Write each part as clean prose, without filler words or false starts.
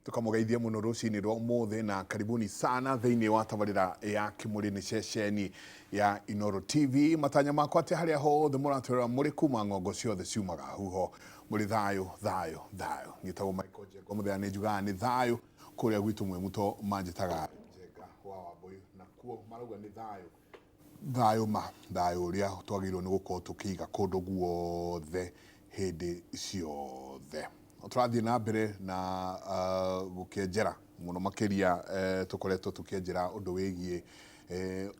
Tukamũgeithia mũno rũcinĩ rwa ũmũthĩ na karibuni sana thĩinĩ wa tabarĩra ya Kĩmũrĩ nĩ ceceni ya Inoro TV. Matanya makwa atĩ harĩa hothe mũratwĩrora mũrĩ kuma ng'ongo ciothe ciumaga huho mũrĩ thayũ thayũ thayũ. Njĩtagwo Michael Njenga mũthenya nĩ njugaga nĩ thayũ kũrĩa gwitũ mwĩ mũto manjĩtaga Njenga wa Wambũyũ na kuo marauga nĩ thayũ thayũ ma thayũ ũrĩa twagĩrĩirwo nĩ gũkorwo tũkĩiga kũndũ guothe hĩndĩ ciothe. Tũrathiĩ na mbere na gũkĩenjera mũno makĩria tũkoretwo tũkĩenjera ũndũ wĩgiĩ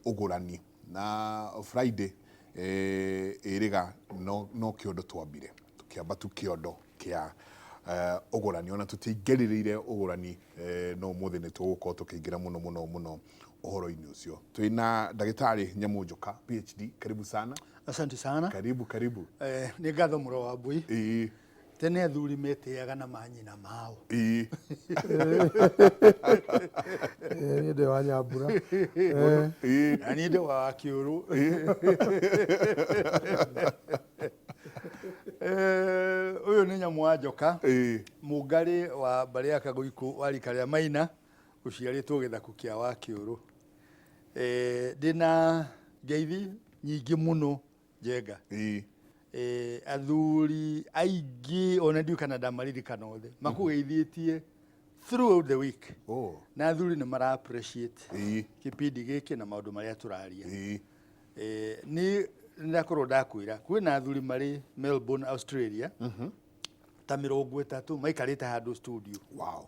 ũgũrani na Friday ĩrĩga no kĩondo twambire tũkĩamba tu kĩondo kĩa ũgũrani ona tũtiaingĩrĩrĩire ũgũrani no ũmũthĩ nĩ tũgũkorwo tũkĩingĩra mũno mũno mũno ũhoro-inĩ ũcio. Twĩna ndagĩtarĩ Nyamũnjũka PhD, karibu sana. Asante sana. Karibu karibu. Nĩ ngatho mũro wa mbui. Ĩĩ. Tene athuri metĩaga na manyina mao. Ĩĩ. Niĩ ndĩ wa Nyambura. Ĩĩ. Na niĩ ndĩ wa Kĩũrũ. Ũyũ nĩ nyamũ wa njoka. Ĩĩ. Mũngarĩ wa mbarĩ ya Kagũikũ wa rika rĩa Maina ũciarĩtwo gĩthaku kĩa Wakĩũrũ. Ndĩna ngeithi nyingĩ mũno Njenga. Ĩĩ. Athuri aingĩ ona ndiũĩ kana ndamaririkana othe makũgeithĩtie throughout the week. Oh. Na athuri nĩ mara appreciate Ĩĩ. kĩbindi gĩkĩ na maũndũ marĩa tũraria. Ĩĩ. Nĩ ndakorwo ndakwĩra kwĩna athuri marĩ Melbourne, Australia ta 30 maikarĩte handũ studio. Wow.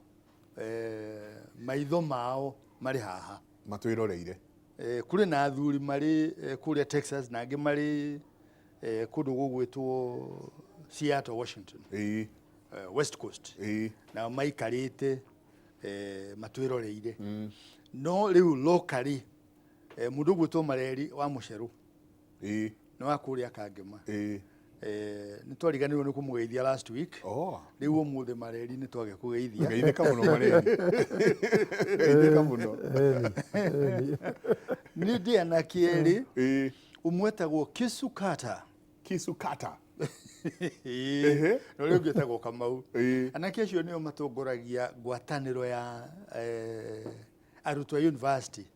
Maitho mao marĩ haha. Matwĩroreire. Kũrĩ na athuri marĩ kũrĩa Texas na angĩ marĩ kũndũ gũgwĩtwo Seattle, Washington. Ĩĩ. West Coast. Ĩĩ. Nao maikarĩte matwĩroreire. No rĩu locally mũndũ ũgwĩtwo Mareri wa Mũcerũ. Ĩĩ. Nĩ wa kũrĩa Kangema. Ĩĩ. Nĩ twariganĩirwo nĩ kũmũgeithia last week. Oh. Rĩu ũmũthĩ Mareri nĩ twage kũgeithia. Geithĩka mũno Mareri. Geithĩka mũno. Nĩ ndĩ anake erĩ. Ĩĩ. Ũmwe etagwo Kisukata. Kisukata. Ĩĩ. Na ũrĩa ũngĩ etagwo Kamau. Ĩĩ. Anake acio nĩo matongoragia ngwatanĩro ya arutwo a university.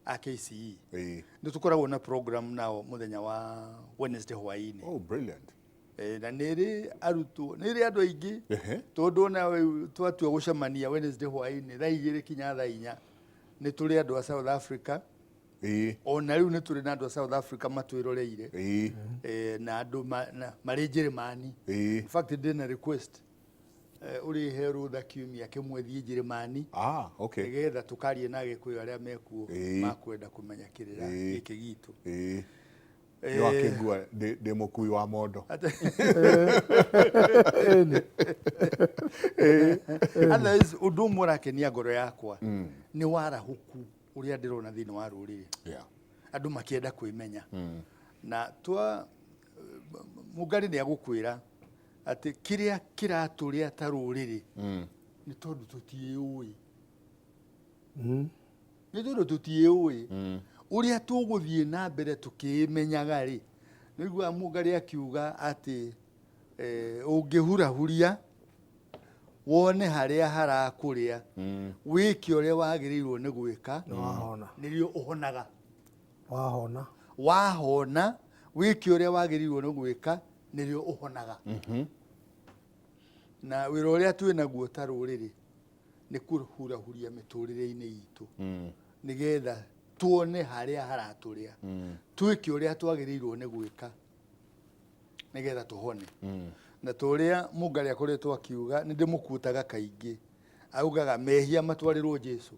A KCE. Ĩĩ. Nĩ tũkoragwo na program nao mũthenya wa Wednesday hwaĩ-inĩ. Oh, brilliant. Na nĩ ĩrĩ arutwo, nĩ ĩrĩ andũ aingĩ. Tondũ ona rĩu twatua gũcemania Wednesday hwaĩ-inĩ thaa 2 kinya thaa 4 nĩ tũrĩ andũ a South Africa. Ĩĩ. Ona rĩu nĩ tũrĩ na andũ a South Africa matwĩroreire. Ĩĩ. Na andũ marĩ Njĩrĩmani. Ĩĩ. In fact ndĩna request ũrĩhe rũtha kiumia kĩmwe thiĩ Njĩrĩmani. Ah, okay. Nĩgetha tũkarie na Agĩkũyũ arĩa mekuo Ĩĩ. makwenda kũmenya kĩrĩra Ĩĩ. gĩkĩ gitũ. Ĩĩ. Nĩ wakĩngua ndĩ mũkui wa mondo. Otherwise ũndũ ũmwe ũrakenia ngoro yakwa nĩ warahũku ũrĩa ndĩrona thĩinĩ wa rũrĩrĩ. Yeah. Andũ makĩenda kwĩmenya. Na twa Mũngarĩ nĩ agũkwĩra atĩ kĩrĩa kĩratũrĩa ta rũrĩrĩ nĩ tondũ tũtiĩũĩ. Nĩ tondũ tũtiĩũĩ. Ũrĩa tũgũthiĩ na mbere tũkĩĩmenyaga rĩ, nĩguo Mũngarĩ akiuga atĩ ũngĩhurahuria wone harĩa harakũrĩa, wĩke ũrĩa wagĩrĩirwo nĩ gwĩka, Nĩwahona. nĩrĩo ũhonaga. Wahona. Wahona, wĩke ũrĩa wagĩrĩirwo nĩ gwĩka, nĩrĩo ũhonaga. Na wĩra ũrĩa twĩ naguo ta rũrĩrĩ nĩ kũhurahuria mĩtũrĩre-inĩ itũ. Nĩgetha tuone harĩa haratũrĩa. Twĩke ũrĩa twagĩrĩirwo nĩ gwĩka nĩgetha tũhone. Na ta ũrĩa Mũngarĩ akoretwo akiuga, nĩ ndĩmũkutaga kaingĩ, augaga mehia matwarĩrwo Jesu.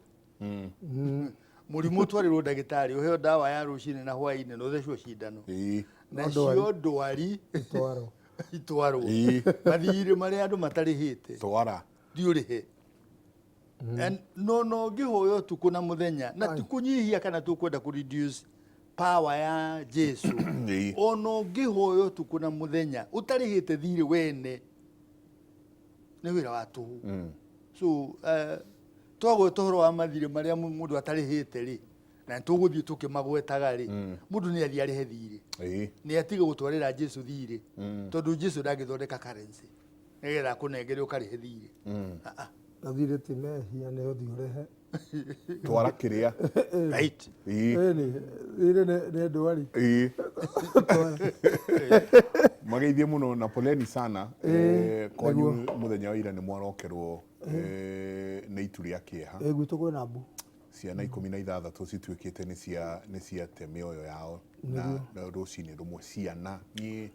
Mũrimũ ũtwarĩrwo ndagĩtarĩ, ũheo ndawa ya rũcinĩ na hwaĩ-inĩ na ũthecwo cindano. Ĩĩ. Nacio ndwari Itwarwo. Itwarwo. Ĩĩ. Mathirĩ marĩa andũ matarĩhĩte. Twara. Thiĩ ũrĩhe. And no no ngĩhoya ũtukũ na mũthenya na ti kũnyihia kana tũkwenda kũ reduce power ya Jesu. Ĩĩ. Ona ũngĩhoya ũtukũ na mũthenya ũtarĩhĩte thirĩ wene nĩ wĩra wa tũhũ. So twagweta ũhoro wa mathirĩ marĩa mũndũ atarĩhĩte rĩ, na tũgũthiĩ tũkĩmagwetaga rĩ, mũndũ nĩ athiĩ arĩhe thirĩ. Ĩĩ. Nĩ atige gũtwarĩra Jesu thirĩ. Tondũ Jesu ndangĩthondeka currency nĩgetha akũnengere ũkarĩhe thirĩ. Ah, ah. Gathirĩ ti mehia nĩ ũthiĩ ũrĩhe. Twara kĩrĩa. Right. Ĩni, thirĩ nĩ ndwari. Mageithie mũno na poleni sana. Kwanyu mũthenya wa ira nĩ mwarokerwo nĩ itu rĩa kĩeha. Ĩ gwitũ kwĩna mbu. Ciana 16 cituĩkĩte nĩ ciate mĩoyo yao na rũcinĩ rũmwe. Ciana niĩ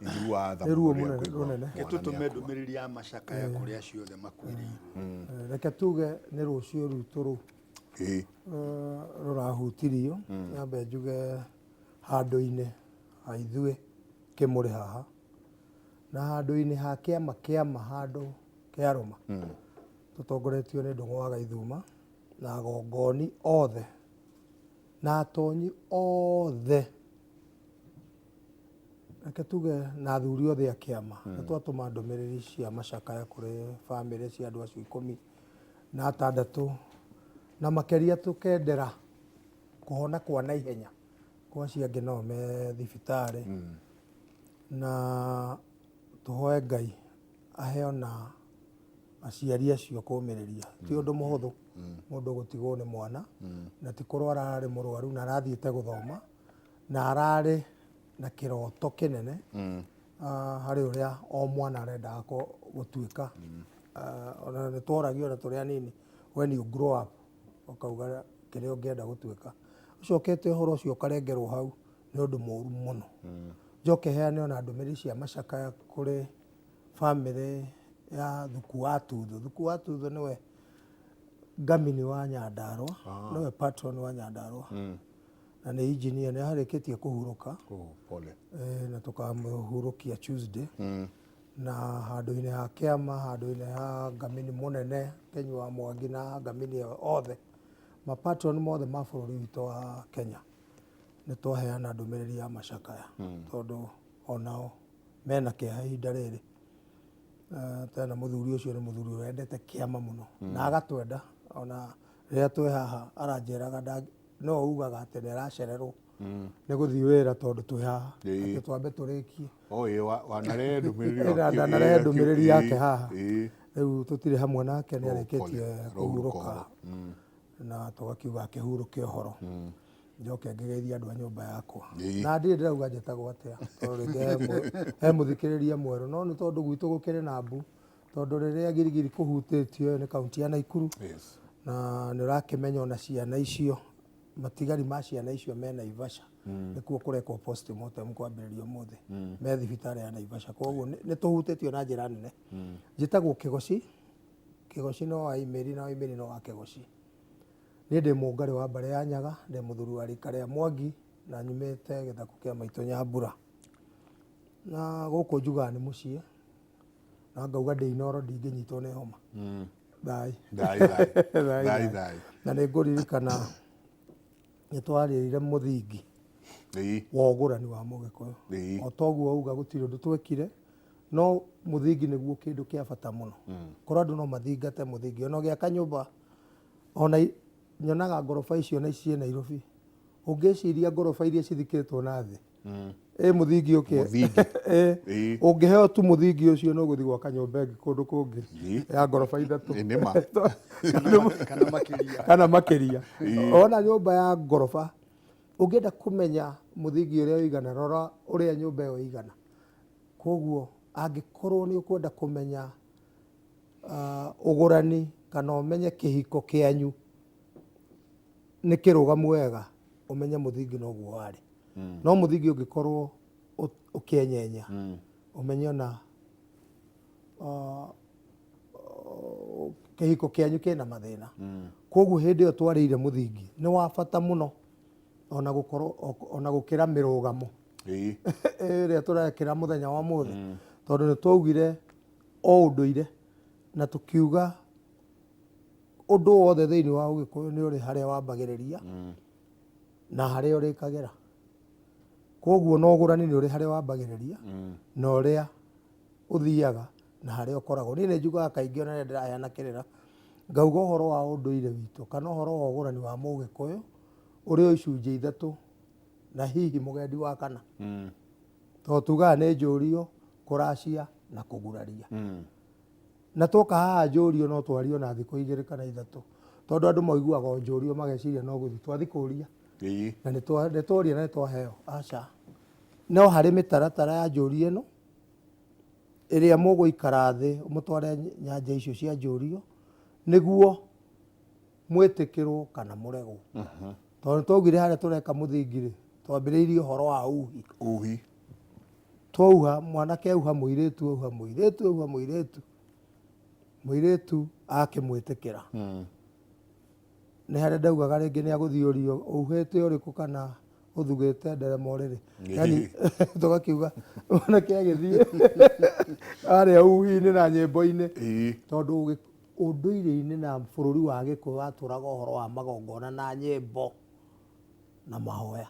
njiguaga tha Nĩ ruo mũno rĩrĩa mũnene, ngũigua rũnene. mwana Tũtũme nĩakua. ndũmĩrĩri ya macakaya kũrĩ acio othe makuĩrĩirwo. Reke tuge nĩ rũciũ rwitũ rũu rũrahutirio. Nyambe njuge handũ-inĩ ha ithuĩ kĩmũrĩ haha na handũ-inĩ ha kĩama kĩama handũ kĩarũma tũtongoretio nĩ Ndũng'ũ wa Gaithuma na agongoni othe na atonyi othe, reke tuge na athuri othe a kĩama. Nĩ twatũma ndũmĩrĩri cia macakaya kũrĩ bamĩrĩ cia andũ acio 16, na makĩria tũkendera kũhona kwa naihenya kwa acio angĩ nao me thibitarĩ, na tũhoe Ngai ahe ona aciari acio kũmĩrĩria. Ti ũndũ mũhũthũ mũndũ gũtigwo nĩ mwana, na ti kũrwara ararĩ mũrwaru na arathiĩte gũthoma na ararĩ na kĩroto kĩnene harĩ ũrĩa o mwana arendaga gũtuĩka. Ona nĩ tworagio ona tũrĩ anini, when you grow up ũkauga kĩrĩa ũngĩenda gũtuĩka. Ũcokete ũhoro ũcio ũkarengerwo hau nĩ ũndũ mũru mũno. Njoke heane ona ndũmĩrĩri cia macakaya kũrĩ bamĩrĩ ya Thuku wa Tuthu. Thuku wa Tuthu nĩwe ngamini wa Nyandarua, nĩwe patron wa Nyandarua, na nĩ engineer, nĩ arĩkĩtie kũhurũka. Oh, pole. Na tũkamũhurũkia Tuesday. Na handũ-inĩ ha kĩama, handũ-inĩ ha ngamini mũnene Kenyua wa Mwangi na ngamini othe, mapatron mothe ma bũrũri witũ wa Kenya, nĩ twaheana ndũmĩrĩri ya macakaya, tondũ onao mena kĩeha ihinda rĩrĩ. Tena mũthuri ũcio nĩ mũthuri wendete kĩama mũno na agatwenda. Ona rĩrĩa twĩ haha aranjĩraga no ugaga atĩ nĩ aracererwo nĩ gũthiĩ wĩra tondũ twĩ haha, atĩ twambe tũrĩkie. Wanarehe ndũmĩrĩri. Ndanarehe ndũmĩrĩri yake haha. Rĩu tũtirĩ hamwe nake, nĩ arĩkĩtie kũhurũka na tũgakiuga akĩhurũke ũhoro. Njoke ngĩgeithia andũ a nyũmba yakwa. Na ndirĩ ndĩrauga njĩtagwo atĩa, tondũ rĩngĩ he mũthikĩrĩria mwerũ, no nĩ tondũ gwitũ gũkĩrĩ na mbu, tondũ rĩrĩa Giligili kũhutĩtio nĩ kaunti ya Naikuru, na nĩ ũrakĩmenya ona ciana icio, matigari ma ciana icio me Naivasha, nĩkuo kũrekwo postmortem kwambĩrĩria ũmũthĩ, me thibitarĩ ya Naivasha. Koguo nĩ tũhutĩtio na njĩra nene. Njĩtagwo Kĩgoci. Kĩgoci no wa Imĩri, na wa Imĩri no wa Kĩgoci. Niĩ ndĩ mũngarĩ wa mbarĩ ya Nyaga, ndĩ mũthuri wa rika rĩa Mwangi, na nyumĩte gĩthaku kĩa maitũ Nyambura. Na gũkũ njugaga nĩ mũciĩ, na ngauga ndĩ Inooro ndingĩnyitwo nĩ homa. Thai. Thai, thai. Thai, thai. Na nĩ ngũririkana nĩ twarĩrire mũthingi wa ũgũrani wa Mũgĩkũyũ. O toguo auga gũtirĩ ũndũ twekire, no mũthingi nĩguo kĩndũ kĩa bata mũno. Korwo andũ no mathingate mũthingi, ona ũgĩaka nyũmba, ona nyonaga ngoroba icio na ici ciĩ Nairobi, ũngĩciria ngoroba iria cithikĩtwo na thĩ, ĩ mũthingi ũkĩ ũngĩheo tu mũthingi ũcio no gũthiĩ gwaka nyũmba ĩngĩ kũndũ kũngĩ ya ngoroba ithatũ kana makĩria. Ona nyũmba ya ngoroba ũngĩenda kũmenya mũthingi ũrĩa ũigana, rora ũrĩa nyũmba ĩyo ĩigana. Koguo angĩkorwo nĩ ũkwenda kũmenya ũgũrani kana ũmenye kĩhiko kĩanyu nĩ kĩrũgamu wega, ũmenye mũthingi noguo warĩ. No mũthingi ũngĩkorwo ũkĩenyenya, ũmenye ona kĩhiko kĩanyu kĩna mathĩna. Koguo hĩndĩ ĩyo twarĩire mũthingi nĩ wa bata mũno, ona gũkorwo ona gũkĩra mĩrũgamo ĩrĩa tũrekĩra mũthenya wa ũmũthĩ, tondũ nĩ twaugire o ũndũire na tũkiuga ũndũ wothe thĩinĩ wa Ũgĩkũyũ nĩ ũrĩ harĩa wambagĩrĩria na harĩa ũrĩkagĩra. Koguo na ũgũrani nĩ ũrĩ harĩa wambagĩrĩria na ũrĩa ũthiaga na harĩa ũkoragwo. Niĩ nĩ njugaga kaingĩ ona rĩrĩa ndĩraheana kĩrĩra, ngauga ũhoro wa ũndũire witũ kana ũhoro wa ũgũrani wa Mũgĩkũyũ ũrĩ o icunjĩ ithatũ na hihi mũgendi wa kana. Tondũ tugaga nĩ njũrio, kũracia na kũguraria. Na twoka haha njũrio no twario na thikũ igĩrĩ kana ithatũ, tondũ andũ maiguaga o njũrio mageciria no gũthiĩ twathiĩ kũria. Na nĩ tworia na nĩ twaheo. Aca. No harĩ mĩtaratara ya njũrio ĩno ĩrĩa mũgũikara thĩ mũtware nyanja icio cia njũrio nĩguo mwĩtĩkĩrwo kana mũregwo. Tondũ twaugire harĩa tũreka mũthingi rĩ, twambĩrĩirie ũhoro wa uhi. Uhi. Twauha, mwanake auha mũirĩtu auha mũirĩtu auha mũirĩtu. Mũirĩtu akĩmwĩtĩkĩra. Nĩ harĩa ndaugaga rĩngĩ nĩ agũthiũrio ũhĩte ũrĩkũ kana ũthugĩte nderema ũrĩrĩ. Yani tũgakiuga mwanake agĩthiĩ harĩa uhi-inĩ na nyĩmbo-inĩ. Tondũ ũndũire-inĩ na bũrũri wa Gĩkũyũ watũraga ũhoro wa magongona na nyĩmbo na mahoya.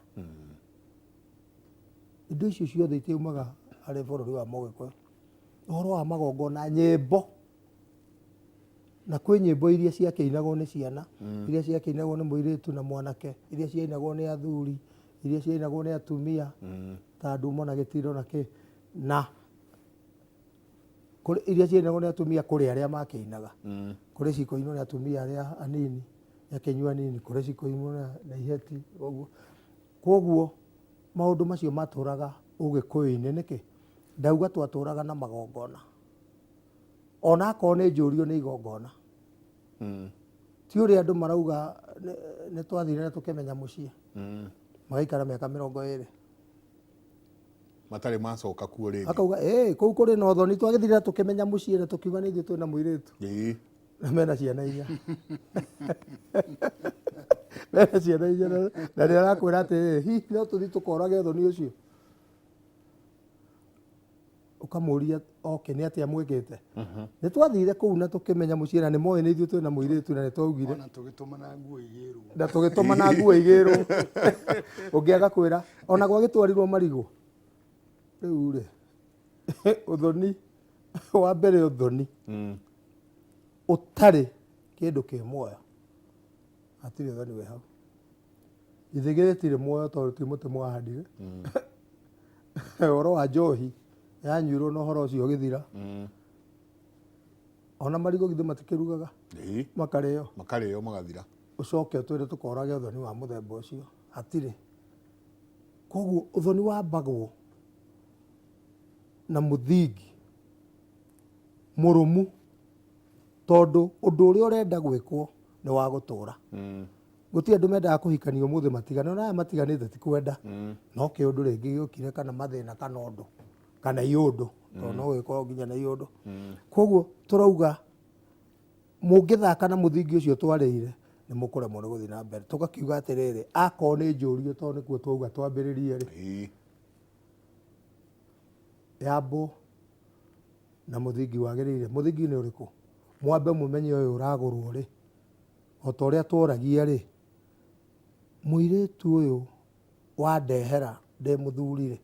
Indo icio ciothe itiumaga harĩ bũrũri wa Mũgĩkũyũ. Ũhoro wa magongona, nyĩmbo, na kwĩ nyĩmbo iria ciakĩinagwo nĩ ciana, iria ciakĩinagwo nĩ mũirĩtu na mwanake, iria ciainagwo nĩ athuri, iria ciainagwo nĩ atumia, ta ndumo na gĩtindo na kĩ, na kũrĩ iria ciainagwo nĩ atumia kũrĩ arĩa makĩinaga. Kũrĩ cikoinwo nĩ atumia arĩa anini, akĩnyua anini, kũrĩ cikoinwo na iheti, ũguo. Kwoguo maũndũ macio matũraga ũgĩkũyũ-inĩ nĩkĩ? Ndauga twatũraga na magongona. Ona akorwo nĩ njũrio nĩ igongona. Ti ũrĩa andũ marauga nĩ twathire na tũkĩmenya mũciĩ. Magaikara mĩaka 20. Matarĩ macoka kuo rĩngĩ. Akauga, ĩĩ, kũu kũrĩ na ũthoni, twagĩthire na tũkĩmenya mũciĩ na tũkiuga nĩ ithuĩ twĩna mũirĩtu. Na mena ciana inya. Mena ciana inya na nĩ arakwĩra atĩrĩrĩ, hihi no tũthiĩ tũkorage ũthoni ũcio? Ũkamũria, okay, nĩ atĩa mwĩkĩte? Nĩ twathire kũu na tũkĩmenya mũciĩ na nĩ moĩ nĩ ithuĩ twĩna mũirĩtu na nĩ twaugire. Ona tũgĩtũmana nguo igĩrwo. Na tũgĩtũmana nguo igĩrwo. Ũngĩ agakwĩra, ona gwagĩtwarirwo marigũ. Rĩu rĩ, ũthoni, wa mbere ũthoni. Ũtarĩ kĩndũ kĩ muoyo. Hatirĩ ũthoni wĩ hau. Ithĩgĩ rĩtirĩ muoyo tondũ ti mũtĩ mwahandire. Ũhoro wa njohi yanyuirwo na ũhoro ũcio ũgĩthira. Ona marigũ githĩ matikĩrugaga? Makarĩo. Makarĩo magathira. Ũcoke ũtwĩre tũkorage ũthoni wa mũthemba ũcio. Hatirĩ. Koguo ũthoni wambagwo na mũthingi mũrũmu tondũ ũndũ ũrĩa ũrenda gwĩkwo nĩ wa gũtũra. Gũtirĩ andũ mendaga kũhikania ũmũthĩ matigane, ona aya matiganĩte ti kwenda. No kĩũndũ rĩngĩ gĩũkire kana mathĩna kana ũndũ kana iũndũ, tondũ no gĩkorwo nginya na iũndũ. Koguo tũrauga mũngĩthaka na mũthingi ũcio twarĩire nĩ mũkũremwo nĩ gũthiĩ na mbere. Tũgakiuga atĩrĩrĩ, akorwo nĩ njũrio tondũ nĩkuo twauga twambĩrĩrie rĩ, yambwo na mũthingi wagĩrĩire. Mũthingi nĩ ũrĩkũ? Mwambe mũmenye ũyũ ũragũrwo rĩ, o ta ũrĩa tworagia rĩ, mũirĩtu ũyũ wandehera ndĩ mũthuri rĩ,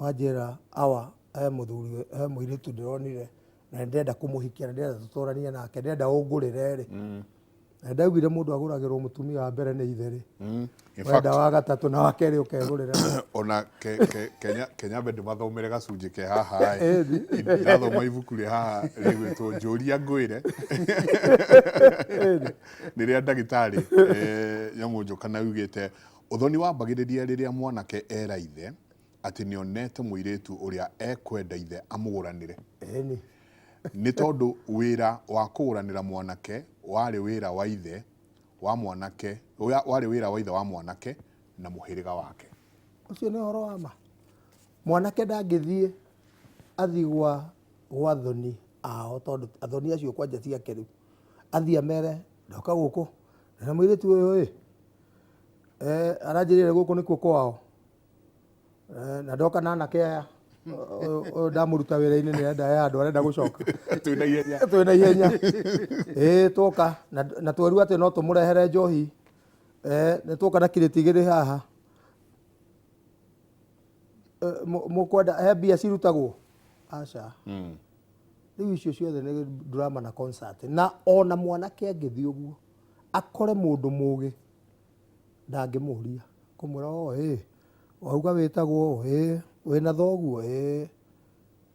wanjĩra awa he mũthuri, he mũirĩtu ndĩronire na nĩndĩrenda kũmũhikia na ndĩrenda tũtũranie nake, ndĩrenda ũngũrĩre rĩ. Na ndaugire mũndũ agũragĩrwo mũtumia wa mbere nĩ ithe rĩ. In Wenda fact, wa gatatũ na wa kerĩ ũkegũrĩra. Ona Kenya mbe ndĩmathomere gacunjĩ ke haha ĩ. Ndĩrathoma ibuku rĩ haha rĩgwĩtwo Njũria Ngwĩre. Nĩ rĩa ndagĩtarĩ Nyamũnjũ kana yugĩte ũthoni wambagĩrĩria rĩrĩa mwanake era ithe atĩ nĩonete mũirĩtu ũrĩa ekwenda ithe amũgũranĩre. Nĩ tondũ wĩra wa kũgũranĩra mwanake warĩ wĩra wa ithe wa mwanake, warĩ wĩra wa ithe wa mwanake na mũhĩrĩga wake. Ũcio nĩ ũhoro wa ma. Mwanake ndangĩthiĩ athiĩ gwa athoni ao tondũ athoni acio kwanja ciake rĩu. Athiĩ amere ndoka gũkũ na mũirĩtu ũyũ ĩ, aranjĩrĩire gũkũ nĩkuo kwao. Na ndoka na anake aya, ũyũ ndamũruta wĩra-inĩ nĩ arenda he handũ arenda gũcoka. Twĩna ihenya. Twĩna ihenya. Ĩĩ, twoka, na twerirwo atĩ no tũmũrehere njohi. Nĩ twoka na kirĩti igĩrĩ haha. Mũkwenda, he mbia cirutagwo? Aca. Rĩu icio ciothe nĩ drama na concert. Na ona mwanake angĩthiĩ ũguo, akore mũndũ mũgĩ, ndangĩmũria. Kũmwĩra, o, ĩ, wauga wĩtagwo, ĩ, wĩna thoguo, ĩ,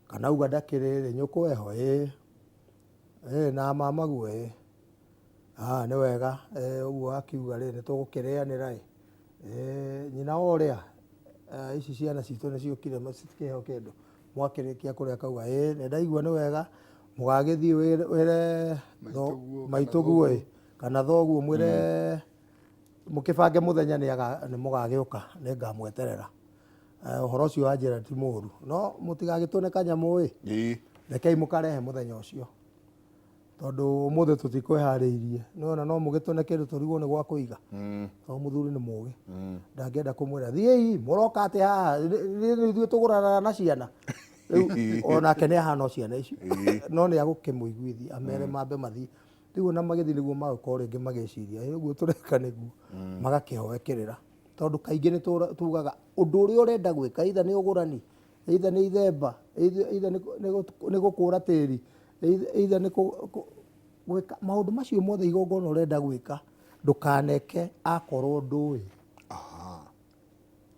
kana auga ndakĩrĩ rĩ, nyũkwa eho, ĩ. Ĩ na mamaguo ĩ. Ah, nĩ wega ũguo akiuga rĩ, nĩ tũgũkĩrĩanĩra ĩ. Nyina wa ũrĩa, ici ciana citũ nĩ ciũkire citikĩheo kĩndũ. Mwakĩrĩkia kũrĩa akauga ĩ nĩ ndaigua nĩ wega, mũgagĩthiĩ wĩre maitũguo ĩ, kana thoguo mwĩre mũkĩbange mũthenya nĩ mũgagĩũka, nĩ ngamweterera. Ũhoro ũcio wa njĩra ti mũru, no mũtigagĩtũne kanyamũ ĩ, rekei mũkarehe mũthenya ũcio. Tondũ ũmũthĩ tũtikwĩharĩirie, nĩwona no mũgĩtũne kĩndũ tũrigwo nĩ gwa kũiga. Tondũ mũthuri nĩ mũgĩ, ndangĩenda kũmwĩra thiĩi mũroka atĩ haha, nĩ ithuĩ tũgũranaga na ciana. Rĩu onake nĩ ahana o ciana icio, no nĩ agũkĩmũiguithia amere mambe mathiĩ. Rĩu ona magĩthiĩ nĩguo magũkorwo rĩngĩ magĩciria, ĩ ũguo tũreka nĩguo, magakĩhoe kĩrĩra. Tondũ kaingĩ nĩ tugaga ũndũ ũrĩa ũrenda gwĩka, either nĩ ũgũrani, either nĩ ithemba, either nĩ gũkũra tĩri, either nĩ gwĩka maũndũ macio mothe igongona ũrenda gwĩka, ndũkaneke akorwo ndũĩ.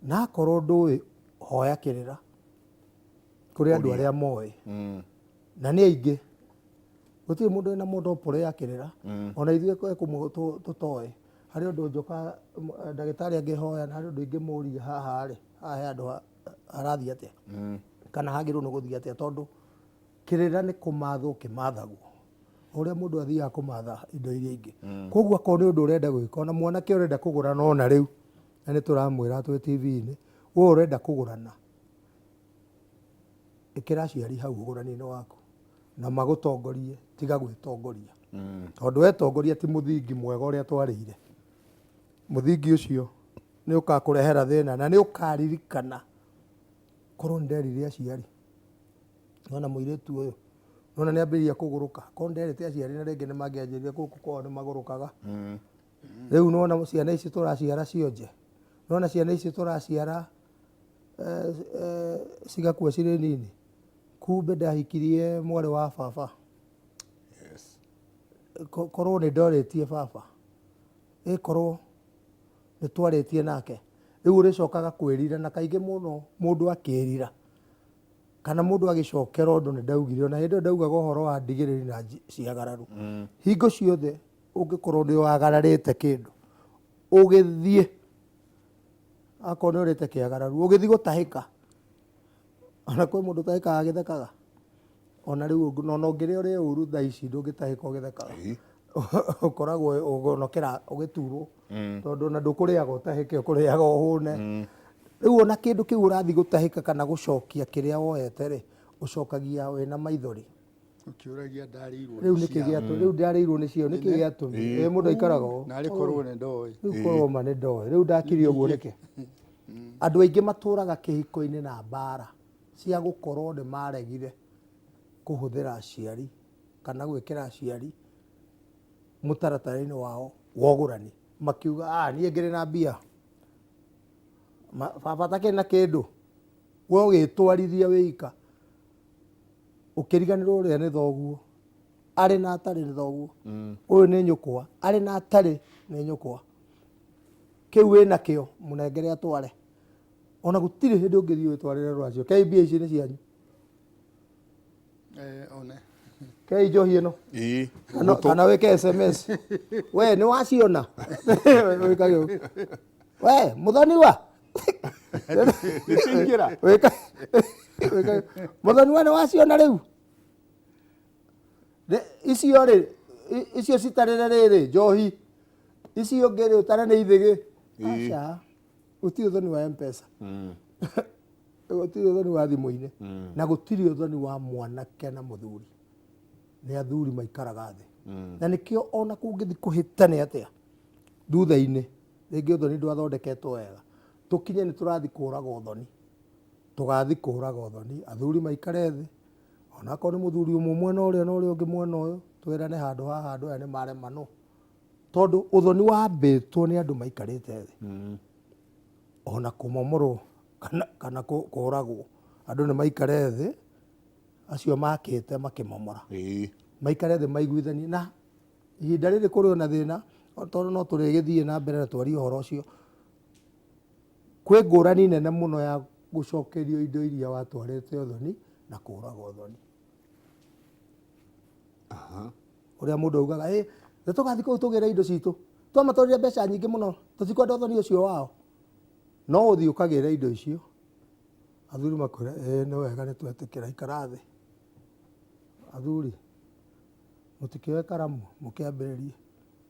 Na akorwo ndũĩ, hoya kĩrĩra kũrĩ andũ arĩa moĩ. Na nĩ aingĩ. Gũtirĩ mũndũ wĩna monopoly ya kĩrĩra. Ona ithuĩ kwĩ kũmwe tũtoĩ. Harĩ ũndũ njoka ndagĩtarĩ angĩhoya na harĩ ũndũ ingĩmũria haha rĩ, haha he handũ harathiĩ atĩa? Kana hagĩrĩirwo nĩ gũthiĩ atĩa? Tondũ kĩrĩra nĩ kũmathwo kĩmathagwo. Ũrĩa mũndũ athiaga kũmatha indo iria ingĩ. Koguo akorwo nĩ ũndũ ũrenda gwĩka, ona mwanake ũrenda kũgũrana ona rĩu, na nĩ tũramwĩra twĩ TV-inĩ, we ũrenda kũgũrana, ĩkĩra aciari hau ũgũrani-inĩ waku na magũtongorie, tiga gwĩtongoria. Tondũ wetongoria ti mũthingi mwega ũrĩa twarĩire. Mũthingi ũcio nĩ ũkakũrehera thĩna na nĩ ũkaririkana korwo nĩ nderire aciari. Nona mũirĩtu ũyũ, nona nĩ ambĩrĩria kũgũrũka. Korwo nĩ nderĩte aciari na rĩngĩ nĩ mangĩanjĩrire gũkũ kwao nĩ magũrũkaga. Rĩu nona ciana ici tũraciara cionje. Nona ciana ici tũraciara cigakua cirĩ nini. Kumbe ndahikirie mwarĩ wa baba. Korwo nĩ ndorĩtie baba. Ĩkorwo nĩ twarĩtie nake. Rĩu ũrĩcokaga kwĩrira na kaingĩ mũno mũndũ akĩrira kana mũndũ agĩcokera ũndũ nĩ ndaugire ona hĩndĩ ĩyo ndaugaga ũhoro wa ndigĩrĩri na ciagararu. Hingo ciothe ũngĩkorwo nĩ wagararĩte kĩndũ ũgĩthiĩ akorwo nĩ ũrĩte kĩagararu ũgĩthiĩ gũtahĩka ona kwĩ mũndũ ũtahĩkaga agĩthekaga ona rĩu ona ũngĩrĩa ũrĩe ũru thaa ici ndũngĩtahĩka ũgĩthekaga. Ũkoragwo ũgonokera ũgĩturwo tondũ ona ndũkũrĩaga ũtahĩke ũkũrĩaga ũhũne. Rĩu ona kĩndũ kĩu ũrathiĩ gũtahĩka kana gũcokia kĩrĩa woete rĩ, ũcokagia wĩna maithori. Ũkĩũragia ndarĩirwo Rĩu nĩkĩ gĩatũ rĩu ndarĩirwo nĩ cio nĩkĩ gĩatũmire? Ĩ mũndũ aikaraga ũũ. Narĩ korwo nĩ ndoĩ. Rĩu korwo ma nĩ ndoĩ. Rĩu ndakire ũguo nĩkĩ? Andũ aingĩ matũraga kĩhiko-inĩ na mbara cia gũkorwo nĩ maregire kũhũthĩra aciari kana gwĩkĩra aciari mũtaratara-inĩ wao wa ũgũrani. Makiuga, ah, niĩ ngĩrĩ na mbia. Baba atakĩrĩ na kĩndũ. We ũgĩtwarithia wĩika. Ũkĩriganĩrwo ũrĩa nĩ thoguo. Arĩ na atarĩ nĩ thoguo. Ũyũ nĩ nyũkwa. Arĩ na atarĩ nĩ nyũkwa. Kĩu wĩnakĩo mũnengere atware. Ona gũtirĩ hĩndĩ ũngĩthiĩ wĩtwarĩre rũracio. Kei mbia ici nĩ cianyu. One. Kei njohi ĩno. Kana wĩke SMS. We nĩ waciona. Wĩkage ũguo. We mũthoniwa. Nĩciaingĩra. Wĩka mũthoniwa nĩ waciona rĩu. Icio rĩ, icio citarĩre rĩrĩ njohi. Icio ngĩ rĩ ũtare nĩ ithĩgĩ. Aca. Gũtirĩ ũthoni wa M-Pesa. Gũtirĩ ũthoni wa thimũ-inĩ. Na gũtirĩ ũthoni wa mwanake na mũthuri. Nĩ athuri maikaraga thĩ. Na nĩkĩo ona kũngĩthiĩ kũhĩtane atĩa thutha-inĩ, rĩngĩ ũthoni ndwathondeketwo wega. Tũkinye nĩ tũrathiĩ kũraga ũthoni. Tũgathiĩ kũraga ũthoni, athuri maikare thĩ, onakorwo nĩ mũthuri ũmwe mwena ũrĩa na ũrĩa ũngĩ mwena ũyũ, twĩrane handũ haha andũ aya nĩ maremanwo. Tondũ ũthoni wambĩtwo nĩ andũ maikarĩte thĩ. Ona kũmomorwo kana kũragwo, andũ nĩ maikare thĩ, acio makĩte makĩmomora. Maikare thĩ maiguithanie. Na ihinda rĩrĩ kũrĩ ona thĩna, tondũ no tũrĩgĩthiĩ na mbere na twarie ũhoro ũcio. Kwĩ ngũrani nene mũno ya gũcokerio indo iria watwarĩte ũthoni na kũraga ũthoni. Ũrĩa mũndũ augaga, ĩ nĩ tũgathiĩ kũu tũgĩre indo citũ, twamatwarire mbeca nyingĩ mũno, tũtikwenda ũthoni ũcio wao. No ũthiĩ ũkagĩre indo icio, athuri makwĩre ĩ nĩ wega nĩ twetĩkĩra, ikara thĩ. Athuri mũtikĩoe karamu mũkĩambĩrĩrie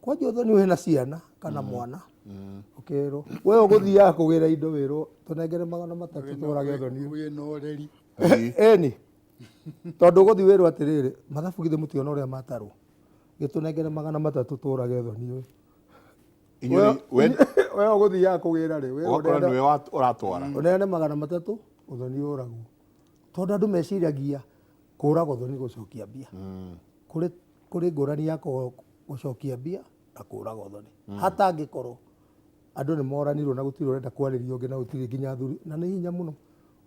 kwanja ũthoni wĩna ciana kana mwana, ũkĩrwo we ũgũthiaga kũgĩra indo wĩrwo tũnengere 300 tũrage ũthoni ũyũ. Wĩna ũreri. Ĩni tondũ ũgũthiĩ wĩrwo atĩrĩrĩ, mathabu githĩ mũtiona ũrĩa matarwo, gĩtũnengere 300 tũrage ũthoni ũyũ. Inyuĩ We ũgũthiaga kũgĩra rĩ, wĩrwo ũgakora nĩwe ũratwara. Ũneane 300 ũthoni ũragwo, tondũ andũ meciragia kũraga ũthoni gũcokia mbia. Kũrĩ ngũrani ya gũcokia mbia na kũraga ũthoni. Hatangĩkorwo andũ nĩ moranirwo na gũtirĩ ũrenda kwarĩria ũngĩ na gũtirĩ nginya athuri, na nĩ hinya mũno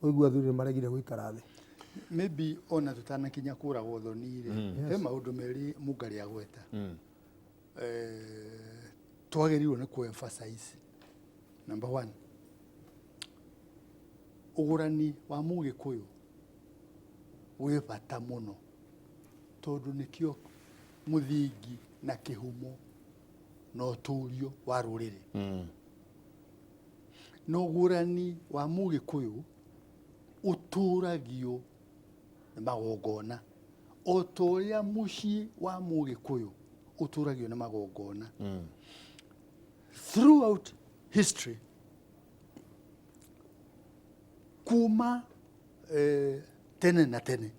ũigua athuri nĩ maregire gũikara thĩ. Maybe ona tũtanakinya kũraga ũthoni rĩ, he maũndũ merĩ Mũngarĩ agweta. Twagĩrĩirwo nĩ kũ emphasize. Number one, ũgũrani wa Mũgĩkũyũ wĩ bata mũno tondũ nĩkĩo mũthingi na kĩhumo na ũtũrio wa rũrĩrĩ. Na ũgũrani wa Mũgĩkũyũ ũtũragio nĩ magongona o ta ũrĩa mũciĩ wa Mũgĩkũyũ ũtũragio nĩ magongona. Throughout history, kuma tene na tene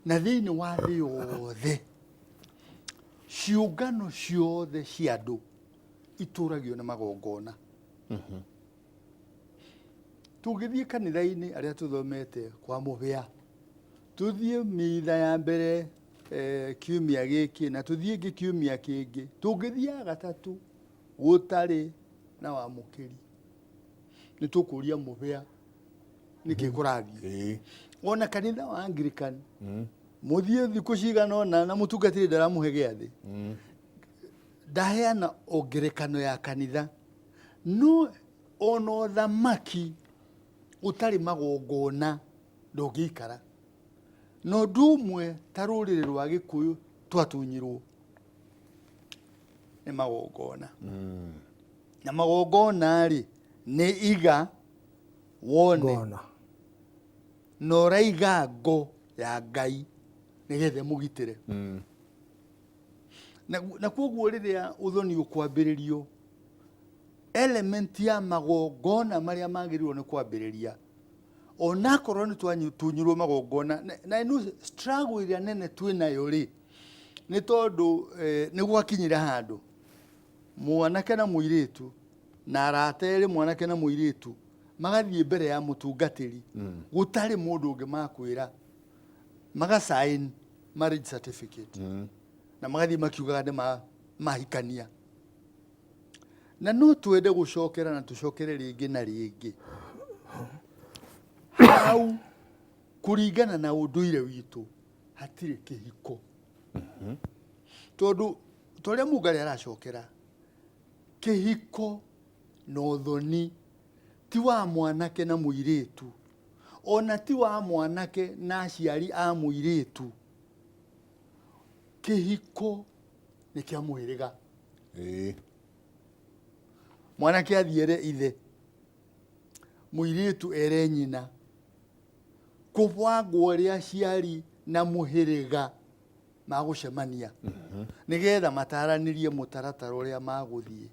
na thĩinĩ wa thĩ yothe, ciũngano ciothe cia andũ itũragio nĩ magongona. Tũngĩthiĩ kanitha-inĩ arĩa tũthomete kwa mũhĩa, tũthiĩ mitha ya mbere kiumia gĩkĩ na tũthiĩ ĩngĩ kiumia kĩngĩ, tũngĩthiĩ ya gatatũ gũtarĩ na wamũkĩri, nĩ tũkũria mũhĩa nĩkĩ kũrathiĩ. Ona kanitha wa Anglican mũthiĩ thikũ cigana ũna na mũtungatĩri ndaramũhe gĩathĩ, ndaheana ongerekano ya kanitha, no ona ũthamaki ũtarĩ magongona ndũngĩikara. Na ũndũ ũmwe ta rũrĩrĩ rwa Gĩkũyũ twatunyirwo nĩ magongona. Na magongona rĩ nĩ iga wone Ngona. na ũraiga ngo ya Ngai nĩgetha ĩmũgitĩre. Na koguo rĩrĩa ũthoni ũkwambĩrĩrio, element ya magongona marĩa magĩrĩirwo nĩ kwambĩrĩria, onakorwo nĩ twatunyirwo magongona, na ĩno struggle ĩrĩa nene twĩnayo rĩ, nĩ tondũ nĩ gwakinyire handũ mwanake na mũirĩtu na arata erĩ mwanake na mũirĩtu magathiĩ mbere ya mũtungatĩri, gũtarĩ mũndũ ũngĩ makwĩra, maga sign marriage certificate na magathiĩ makiugaga nĩ mahikania. Na no twende gũcokera na tũcokere rĩngĩ na rĩngĩ hau kũringana na ũndũire witũ hatirĩ kĩhiko. Tondũ ta ũrĩa Mũngarĩ aracokera, kĩhiko na ũthoni ti wa mwanake na mũirĩtu, ona ti wa mwanake na aciari a mũirĩtu. Kĩhiko nĩ kĩa mũhĩrĩga. Mwanake athiĩ ere ithe, mũirĩtu ere nyina, kũbangwo ũrĩa aciari na mũhĩrĩga magũcemania nĩgetha mataranĩrie mũtaratara ũrĩa magũthiĩ.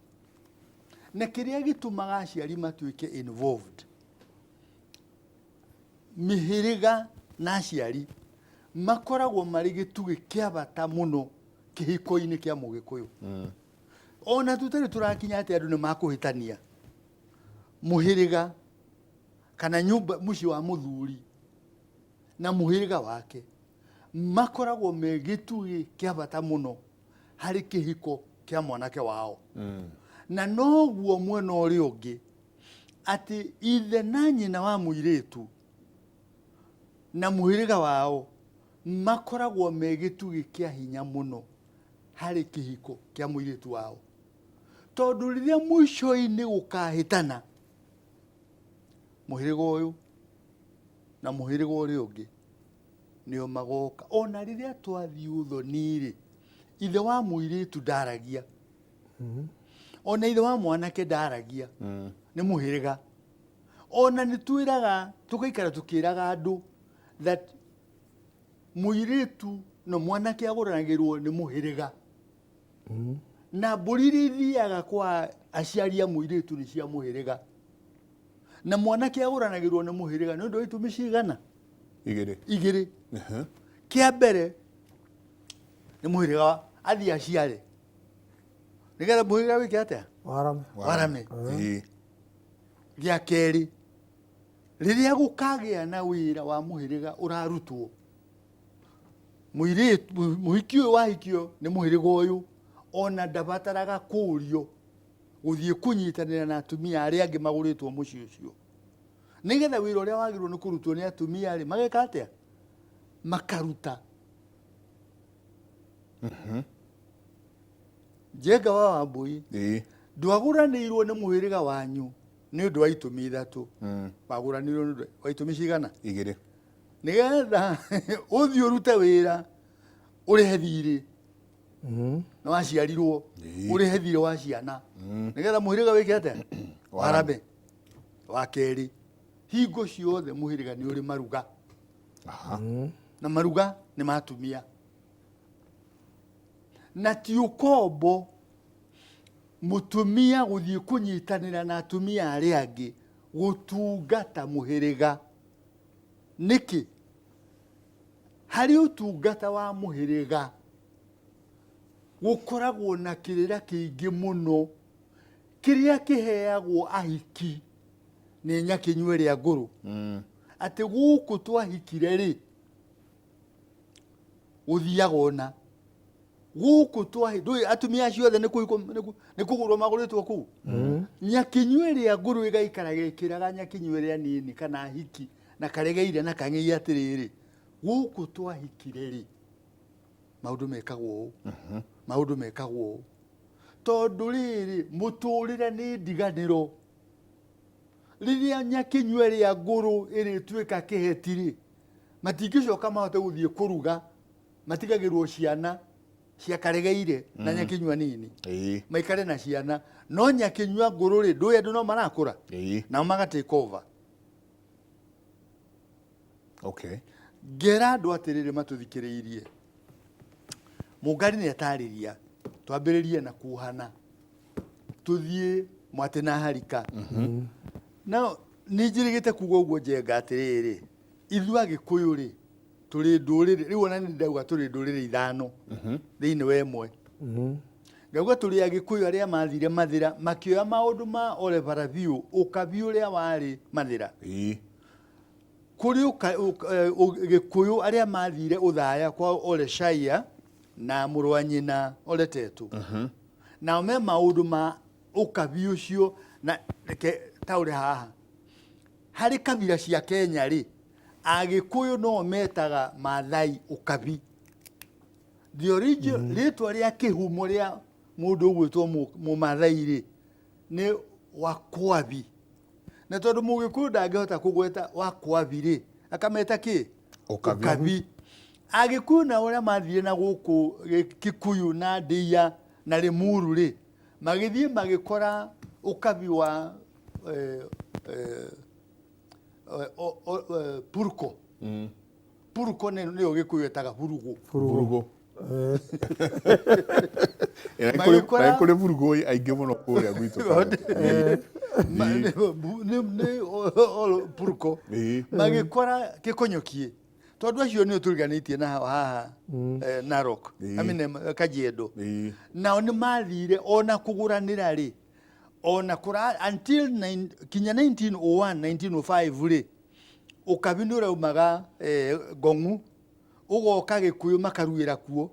Na kĩrĩa gĩtũmaga aciari matuĩke involved, mĩhĩrĩga na aciari makoragwo marĩ gĩtugĩ kĩa bata mũno kĩhiko-inĩ kĩa Mũgĩkũyũ. Ona tũtarĩ tũrakinya atĩ andũ nĩ makũhĩtania, mũhĩrĩga kana nyũmba mũciĩ wa mũthuri na mũhĩrĩga wake makoragwo me gĩtugĩ kĩa bata mũno harĩ kĩhiko kĩa mwanake wao. Na noguo mwena ũrĩa ũngĩ atĩ ithe na nyina wa mũirĩtu na mũhĩrĩga wao makoragwo me gĩtugĩ kĩa hinya mũno harĩ kĩhiko kĩa mũirĩtu wao. Tondũ rĩrĩa mũico-inĩ gũkahĩtana mũhĩrĩga ũyũ na mũhĩrĩga ũrĩa ũngĩ, Nĩo magoka. Ona rĩrĩa twathiĩ ũthoni-rĩ, ithe wa mũirĩtu ndaragia. Ona ithe wa mwanake ndaragia. Nĩ mũhĩrĩga. Ona nĩ twĩraga, tũgaikara tũkĩraga andũ that mũirĩtu no mwanake agũranagĩrwo nĩ mũhĩrĩga. Na mbũri iria ithiaga kwa aciari a mũirĩtu nĩ cia mũhĩrĩga. Na mwanake agũranagĩrwo nĩ mũhĩrĩga nĩ ũndũ wa itũmi cigana? Igĩrĩ. Igĩrĩ. Kĩa mbere nĩ mũhĩrĩga athiĩ aciare nĩgetha mũhĩrĩga wĩke atĩa? Warame. Warame. Gĩa kerĩ, rĩrĩa gũkagĩa na wĩra wa mũhĩrĩga ũrarutwo, mũirĩtu mũhiki ũyũ wahikio nĩ mũhĩrĩga ũyũ ona ndabataraga kũũrio gũthiĩ kũnyitanĩra na atumia arĩa angĩ magũrĩtwo mũciĩ ũcio, nĩgetha wĩra ũrĩa wagĩrĩirwo nĩ kũrutwo nĩ atumia rĩ mageka atĩa? Makaruta. Njenga wa Wambui, ndwagũranĩirwo nĩ mũhĩrĩga wanyu nĩ ũndũ wa itũmi ithatũ. Wagũranĩirwo nĩ ũndũ wa itũmi cigana? Igĩrĩ. Nĩgetha ũthiĩ ũrute wĩra ũrĩhe thirĩ na waciarirwo, ũrĩhe thirĩ wa ciana nĩgetha mũhĩrĩga wĩke atĩa? Warame. Wa kerĩ, hingo ciothe mũhĩrĩga nĩ ũrĩ maruga. Na maruga nĩ ma atumia. Na ti ũkombo mũtumia gũthiĩ kũnyitanĩra na atumia arĩa angĩ gũtungata mũhĩrĩga. Nĩkĩ? Harĩ ũtungata wa mũhĩrĩga gũkoragwo na kĩrĩra kĩingĩ mũno kĩrĩa kĩheagwo ahiki nĩ nyakĩnyua ĩrĩa ngũrũ. Atĩ gũkũ twahikire rĩ, gũthiaga ona gũkũ twahi, ndũĩ atumia acio othe nĩ kũgũrwo magũrĩtwo kũu. Nyakĩnyua ĩrĩa ngũrũ ĩgaikara gĩkĩraga nyakĩnyua ĩrĩa nini kana hiki na karegeire na kang'ei atĩrĩrĩ, gũkũ twahikire rĩ, maũndũ mekagwo ũũ, maũndũ mekagwo ũũ. Tondũ rĩrĩ, mũtũrĩre nĩ ndiganĩro. Rĩrĩa nyakĩnyua ĩrĩa ngũrũ ĩrĩtuĩka kĩheti rĩ, matingĩcoka mahote gũthiĩ kũruga, matigagĩrwo ciana cia karegeire na nyakĩnyua nini. Maikare na ciana. No nyakĩnyua ngũrũ rĩ, ndũĩ andũ no marakũra? Nao maga take over. Ngera andũ atĩrĩrĩ matũthikĩrĩirie. Mũngari nĩ atarĩria, twambĩrĩrie na kuohana. Tũthiĩ mwatĩ na harika. Now, nĩ njĩrĩgĩte kuga ũguo Njenga atĩrĩrĩ, ithuĩ Agĩkũyũ rĩ, tũrĩ ndũrĩrĩ, rĩu ona nĩ ndauga tũrĩ ndũrĩrĩ ithano thĩinĩ wa ĩmwe. Ngauga tũrĩ Agĩkũyũ arĩa mathire Mathĩra, makĩoya maũndũ ma Ole Barabiũ, ũkabi ũrĩa warĩ Mathĩra. Kũrĩ Gĩkũyũ arĩa mathire Ũthaya kwa Ole Shaia na mũrũ wa nyina Ole Tetu. Nao me maũndũ ma ũkabi ũcio, na reke taũre haha. Harĩ kabira cia Kenya rĩ, Agĩkũyũ no metaga Maathai ũkabi. The origin, rĩtwa rĩa kĩhumo rĩa mũndũ ũgwĩtwo Mũmaathai rĩ, nĩ Wakwabi. Na tondũ Mũgĩkũyũ ndangĩhota kũgweta Wakwabi rĩ, akameta kĩ? Ũkabi. Ũkabi. Agĩkũyũ nao arĩa mathire na gũkũ Kikuyu na Ndia na Limuru rĩ, magĩthiĩ magĩkora ũkabi wa Purko. Purko nĩyo Gĩkũyũ ĩtaga Burugu. Burugu. Na kũrĩ Burugu aingĩ mũno kũrĩa gwitũ. Nĩ Purko. Magĩkora Gĩkonyokie. Tondũ acio nĩo tũriganĩtie na haha Narok. I mean, Kajiado. Nao nĩ mathire ona kũgũranĩra rĩ, ona kũra until kinya 1901, 1905 rĩ, ũkabi nĩ ũraumaga Ngong'u, ũgoka Gĩkũyũ makaruĩra kuo.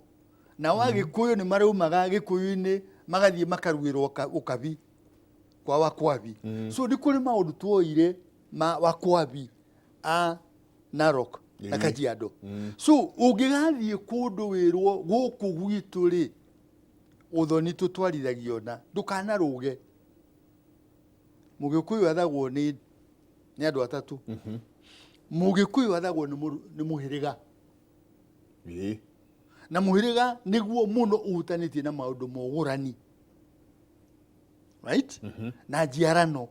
Nao Agĩkũyũ nĩ maraumaga Gĩkũyũ-inĩ magathiĩ makaruĩrwo ũkabi kwa Wakwabi. So nĩ kũrĩ maũndũ tuoire ma Wakwabi a Narok na Kajiado. So ũngĩgathiĩ kũndũ wĩrwo gũkũ gwitũ rĩ, ũthoni tũtwarithagio na ndũkanarũge. Mũgĩkũyũ athagwo nĩ andũ atatũ. Mũgĩkũyũ athagwo nĩ mũhĩrĩga. Na mũhĩrĩga nĩguo mũno ũhutanĩtie na maũndũ ma ũgũrani, right? Na njiarano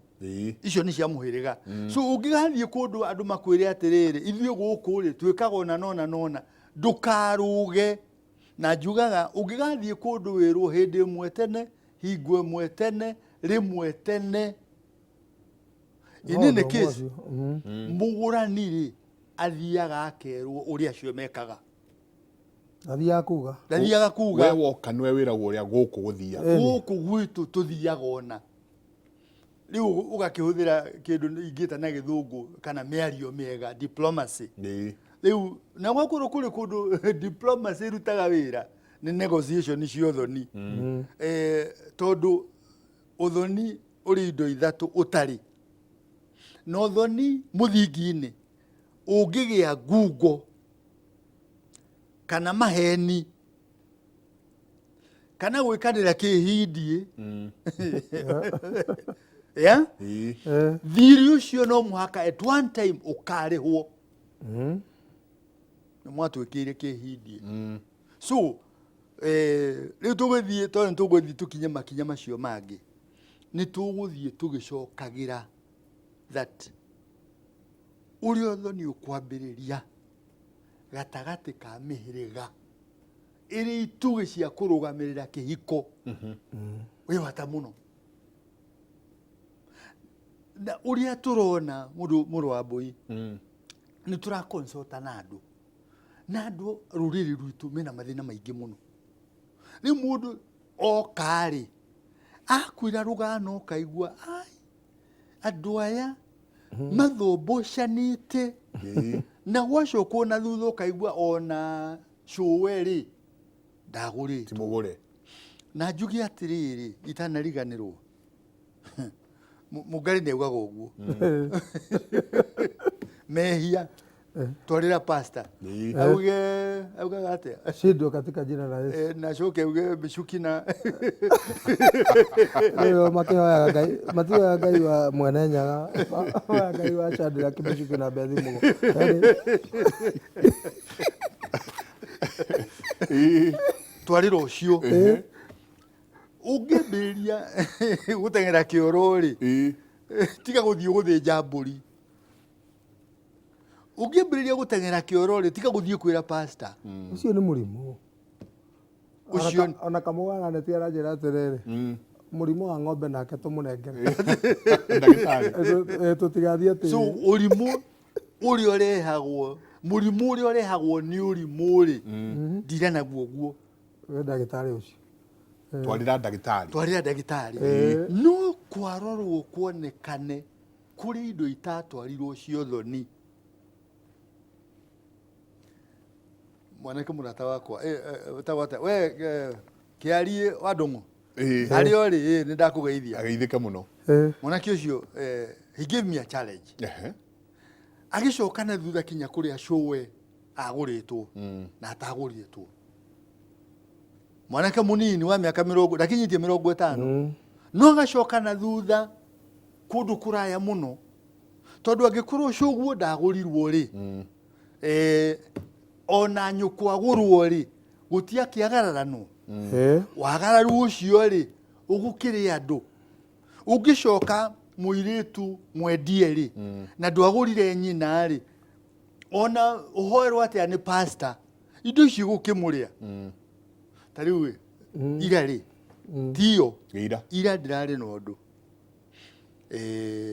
icio nĩ cia mũhĩrĩga. So ũngĩgathiĩ kũndũ andũ makwĩre atĩrĩrĩ, ithuĩ gũkũ rĩ twĩkaga ũna nona nona, ndũkarũge. Na njugaga ũngĩgathiĩ kũndũ wĩrwo hĩndĩ ĩmwe tene, hingo ĩmwe tene, rĩmwe tene, in any case mũgũrani rĩ athiaga akerwo ũrĩa acio mekaga. Athiaga kuga. Ndathiaga kuga. We woka nĩwe wĩragwo ũrĩa gũkũ gũthiaga. Gũkũ gwitũ tũthiaga ona rĩu ũgakĩhũthĩra kĩndũ ingĩta na gĩthũngũ kana mĩario mĩega, diplomacy. Rĩu na gwakorwo kũrĩ kũndũ diplomacy ĩrutaga wĩra nĩ negotiation cia ũthoni. Tondũ ũthoni ũrĩ indo ithatũ ũtarĩ na ũthoni mũthingi-inĩ, ũngĩgĩa ngungo kana maheni kana gwĩkanĩra kĩhindie ya thiri ũcio no mũhaka at one time ũkarĩhwo. Nĩ mwatwĩkĩire kĩhindie. So rĩu tũgũthiĩ, tondũ nĩ tũgũthiĩ tũkinye makinya macio mangĩ, nĩ tũgũthiĩ tũgĩcokagĩra that ũrĩa ũthoni ũkwambĩrĩria gatagatĩ ka mĩhĩrĩga ĩrĩ itugĩ cia kũrũgamĩrĩra kĩhiko wĩ bata mũno. Na ũrĩa tũrona mũndũ mũrũ wa mbũi, nĩ tũrakonsota na andũ, na andũ rũrĩrĩ rwitũ mena mathĩna maingĩ mũno. Rĩu mũndũ oka rĩ, akwĩra rũgano ũkaigua ai andũ aya mathombocanĩte, na gwacokwo na thutha ũkaigua ona cũwe rĩ ndagũrĩtwo. Ti mũgũre. Na njuge atĩrĩrĩ, itanariganĩrwo, Mũngarĩ nĩ augaga ũguo, mehia twarĩra pastor auge, augaga atĩa? Shindwe katika jina la Yesu. Na coke auge mĩcuki na Rĩu makĩhoyaga Ngai, matihoyaga Ngai wa Mwene Nyaga, mahoyaga Ngai wa Shadrach, Mĩcuki na Abednego. Yaani, Twarĩra ũcio ũngĩambĩrĩria gũteng'era kĩoro rĩ, tiga gũthiĩ gũthĩnja mbũri. Ũngĩambĩrĩria gũteng'era kĩoro rĩ, tiga gũthiĩ kwĩra pastor. Ũcio nĩ mũrimũ. Ũcio Ona Kamau aranĩtie aranjĩra atĩrĩrĩ, mũrimũ wa ng'ombe nake tũmũnengere ndagĩtarĩ. Tũtigathiĩ atĩ So ũrimũ ũrĩa ũrehagwo, mũrimũ ũrĩa ũrehagwo nĩ ũrimũ rĩ, ndira naguo guo. We ndagĩtarĩ ũcio. Twarĩra ndagĩtarĩ. Twarĩra ndagĩtarĩ. No kwarorwo kuonekane kũrĩ indo itatwarirwo cia ũthoni. Mwanake mũrata wakwa, wĩtagwo atĩa? We, Kĩariĩ wa Ndũng'ũ. Harĩa ũrĩ, nĩ ndakũgeithia. Ageithĩke mũno. Mwanake ũcio, he gave me a challenge. Agĩcoka na thutha kinya kũrĩa cũwe agũrĩtwo na atagũrĩtwo. Mwanake mũnini wa mĩaka mĩrongo, ndakinyĩtie 50, no agacoka na thutha kũndũ kũraya mũno, tondũ angĩkorwo cũguo ndagũrirwo rĩ, ona nyũkwa agũrwo rĩ, gũtiakĩagararanwo. Wagararu ũcio rĩ, ũgũkĩrĩ andũ. Ũngĩcoka mũirĩtu mwendie rĩ, na ndwagũrire nyina rĩ, ona ũhoerwo atĩa nĩ pastor, indo icio igũkĩmũrĩa. Ta rĩu ĩ, ira rĩ, tiyo Ira. Ira ndĩrarĩ na ũndũ.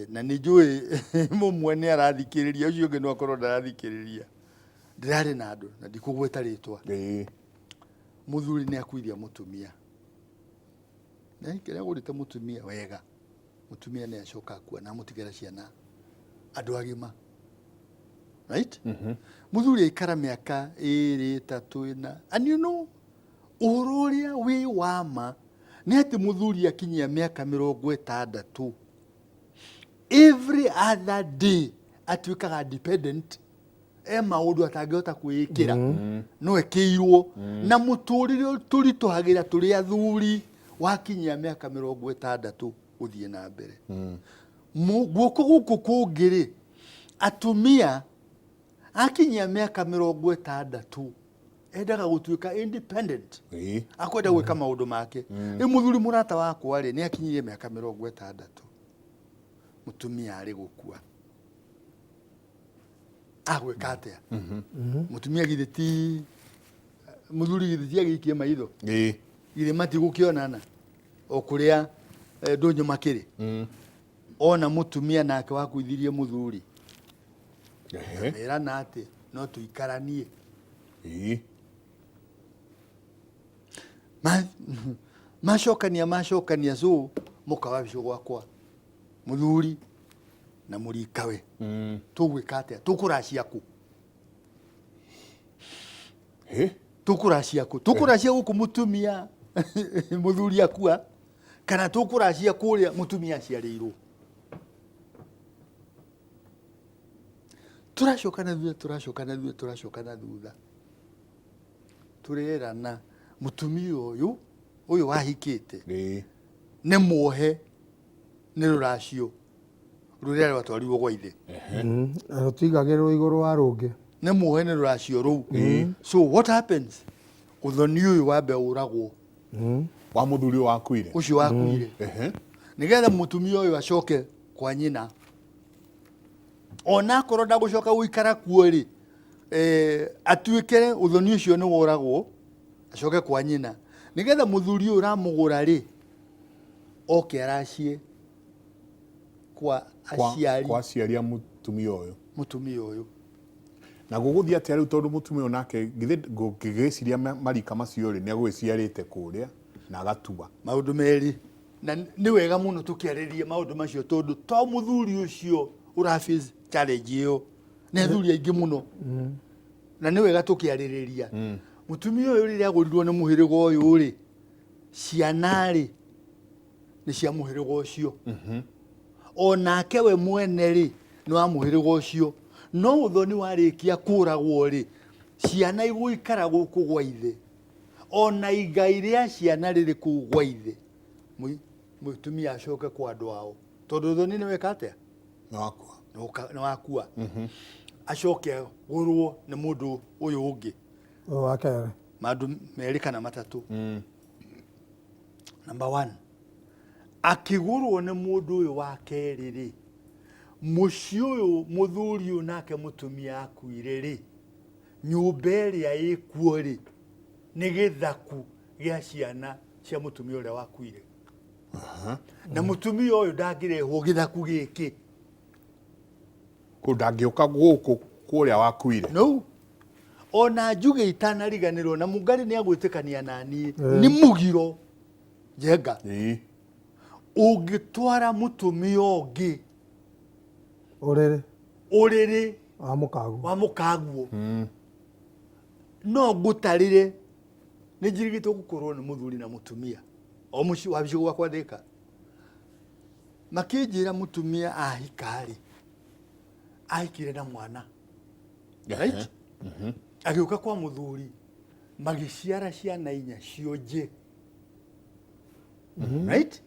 Na nĩ njũĩ mũmwe nĩ arathikĩrĩria, ũcio ũngĩ no akorwo ndarathikĩrĩria. Ndĩrarĩ na andũ na ndikũgweta rĩtwa. Mũthuri nĩ akuithia mũtumia. Na kĩrĩa agũrĩte mũtumia wega, mũtumia nĩ acoka akua na amũtigĩra ciana andũ agima. Right? Mũthuri aikara mĩaka 2, 3, 4. And you know, ũhoro ũrĩa wĩ wa ma nĩ atĩ mũthuri akinyia mĩaka 60, every other day atuĩkaga dependent, e maũndũ atangĩhota kwĩĩkĩra, no ekĩirwo. Na mũtũrĩre tũritũhagĩra tũrĩ athuri wakinyia mĩaka 60 gũthiĩ na mbere. Guoko gũkũ kũngĩ rĩ, atumia akinyia mĩaka 60. Endaga gũtuĩka independent. Ĩĩ. Akwenda gwĩka maũndũ make. Rĩu mũthuri mũrata wakwa rĩ, nĩ akinyirie mĩaka 60, mũtumia arĩ gũkua. Agwĩka atĩa? Mũtumia githĩ ti mũthuri githĩ ti agĩikie maitho? Ĩĩ. Githĩ matigũkĩonana o kũrĩa ndũnyũ makĩrĩ? Ona mũtumia nake wakuithirie mũthuri. Ehe. Merana atĩ no tũikaranie. Ĩĩ. Macokania so mũka wa bico gwakwa mũthuri na mũrikawe. Tũgwĩka atĩa? Tũkũracia kũ? Ĩ? Tũkũracia kũ? Tũkũracia gũkũ mũtumia mũthuri akua, kana tũkũracia kũrĩa mũtumia aciarĩirwo? Tũracoka na thutha, tũracoka na thutha, tũracoka na thutha. Tũrerana mũtumia ũyũ, ũyũ wahikĩte, Ĩĩ. nĩ muohe nĩ rũracio rũrĩa rwatwarirwo gwa ithe. Na rũtigagĩrĩrwo igũrũ wa rũngĩ. Nĩ muohe nĩ rũracio rũu. So what happens? Ũthoni ũyũ wambe ũragwo. Wa mũthuri ũyũ wakuire. Ũcio wakuire. Ehe. Nĩgetha mũtumia ũyũ acoke kwa nyina. Ona akorwo ndagũcoka gũikara kuo rĩ, atuĩke ũthoni ũcio nĩ woragwo, acoke kwa nyina. Nĩgetha mũthuri ũyũ ũramũgũra rĩ, oke aracie kwa aciari. Kwa aciari a mũtumia ũyũ. Mũtumia ũyũ. Na gũgũthiĩ atĩa rĩu tondũ mũtumia ũyũ nake githĩ ngũkĩgĩciria marika macio rĩ, nĩ agũgĩciarĩte kũrĩa na agatua. Maũndũ merĩ. Na nĩ wega mũno tũkĩarĩrĩrie maũndũ macio tondũ to mũthuri ũcio ũra face challenge ĩyo, nĩ athuri aingĩ mũno. Na nĩ wega tũkĩarĩrĩria. Mũtumia ũyũ rĩrĩa agũrirwo nĩ mũhĩrĩga ũyũ rĩ, ciana rĩ, nĩ cia mũhĩrĩga ũcio. Onake we mwene rĩ, nĩ wa mũhĩrĩga ũcio. No ũthoni warĩkia kũragwo rĩ, ciana igũikara gũkũ gwa ithe. Ona igai rĩa ciana rĩrĩ kũu gwa ithe. Mũtumia acoke kwa andũ ao. Tondũ ũthoni nĩ weka atĩa? Nĩ wakua. Nĩ wakua. Acoke agũrwo nĩ mũndũ ũyũ ũngĩ. Ũyũ wa kerĩ. Maũndũ merĩ kana matatũ. Number 1, akĩgũrwo nĩ mũndũ ũyũ wa kerĩ rĩ, mũciĩ ũyũ mũthuri ũyũ nake mũtumia akuire rĩ, nyũmba ĩrĩa ĩkuo rĩ, nĩ gĩthaku gĩa ciana cia mũtumia ũrĩa wakuire. Na mũtumia ũyũ ndangĩrehwo gĩthaku gĩkĩ. Kũ ndangĩũka gũkũ kũrĩa wakuire. No. Ona njuge itanariganĩrwo na Mũngarĩ nĩ agwĩtĩkania na niĩ. Nĩ mũgiro Njenga. Ũngĩtwara mũtumia ũngĩ ũrĩrĩ ũrĩrĩ wa mũkaguo. Wa mũkaguo. No ngũtarĩre nĩ njirigĩtwo gũkorwo nĩ mũthuri na mũtumia. O mũciĩ wa gĩcigo gwakwa ndĩka. Makĩnjĩra mũtumia ahika rĩ, ahikire na mwana. Right? Agĩũka kwa mũthuri, magĩciara ciana inya cionje. Right?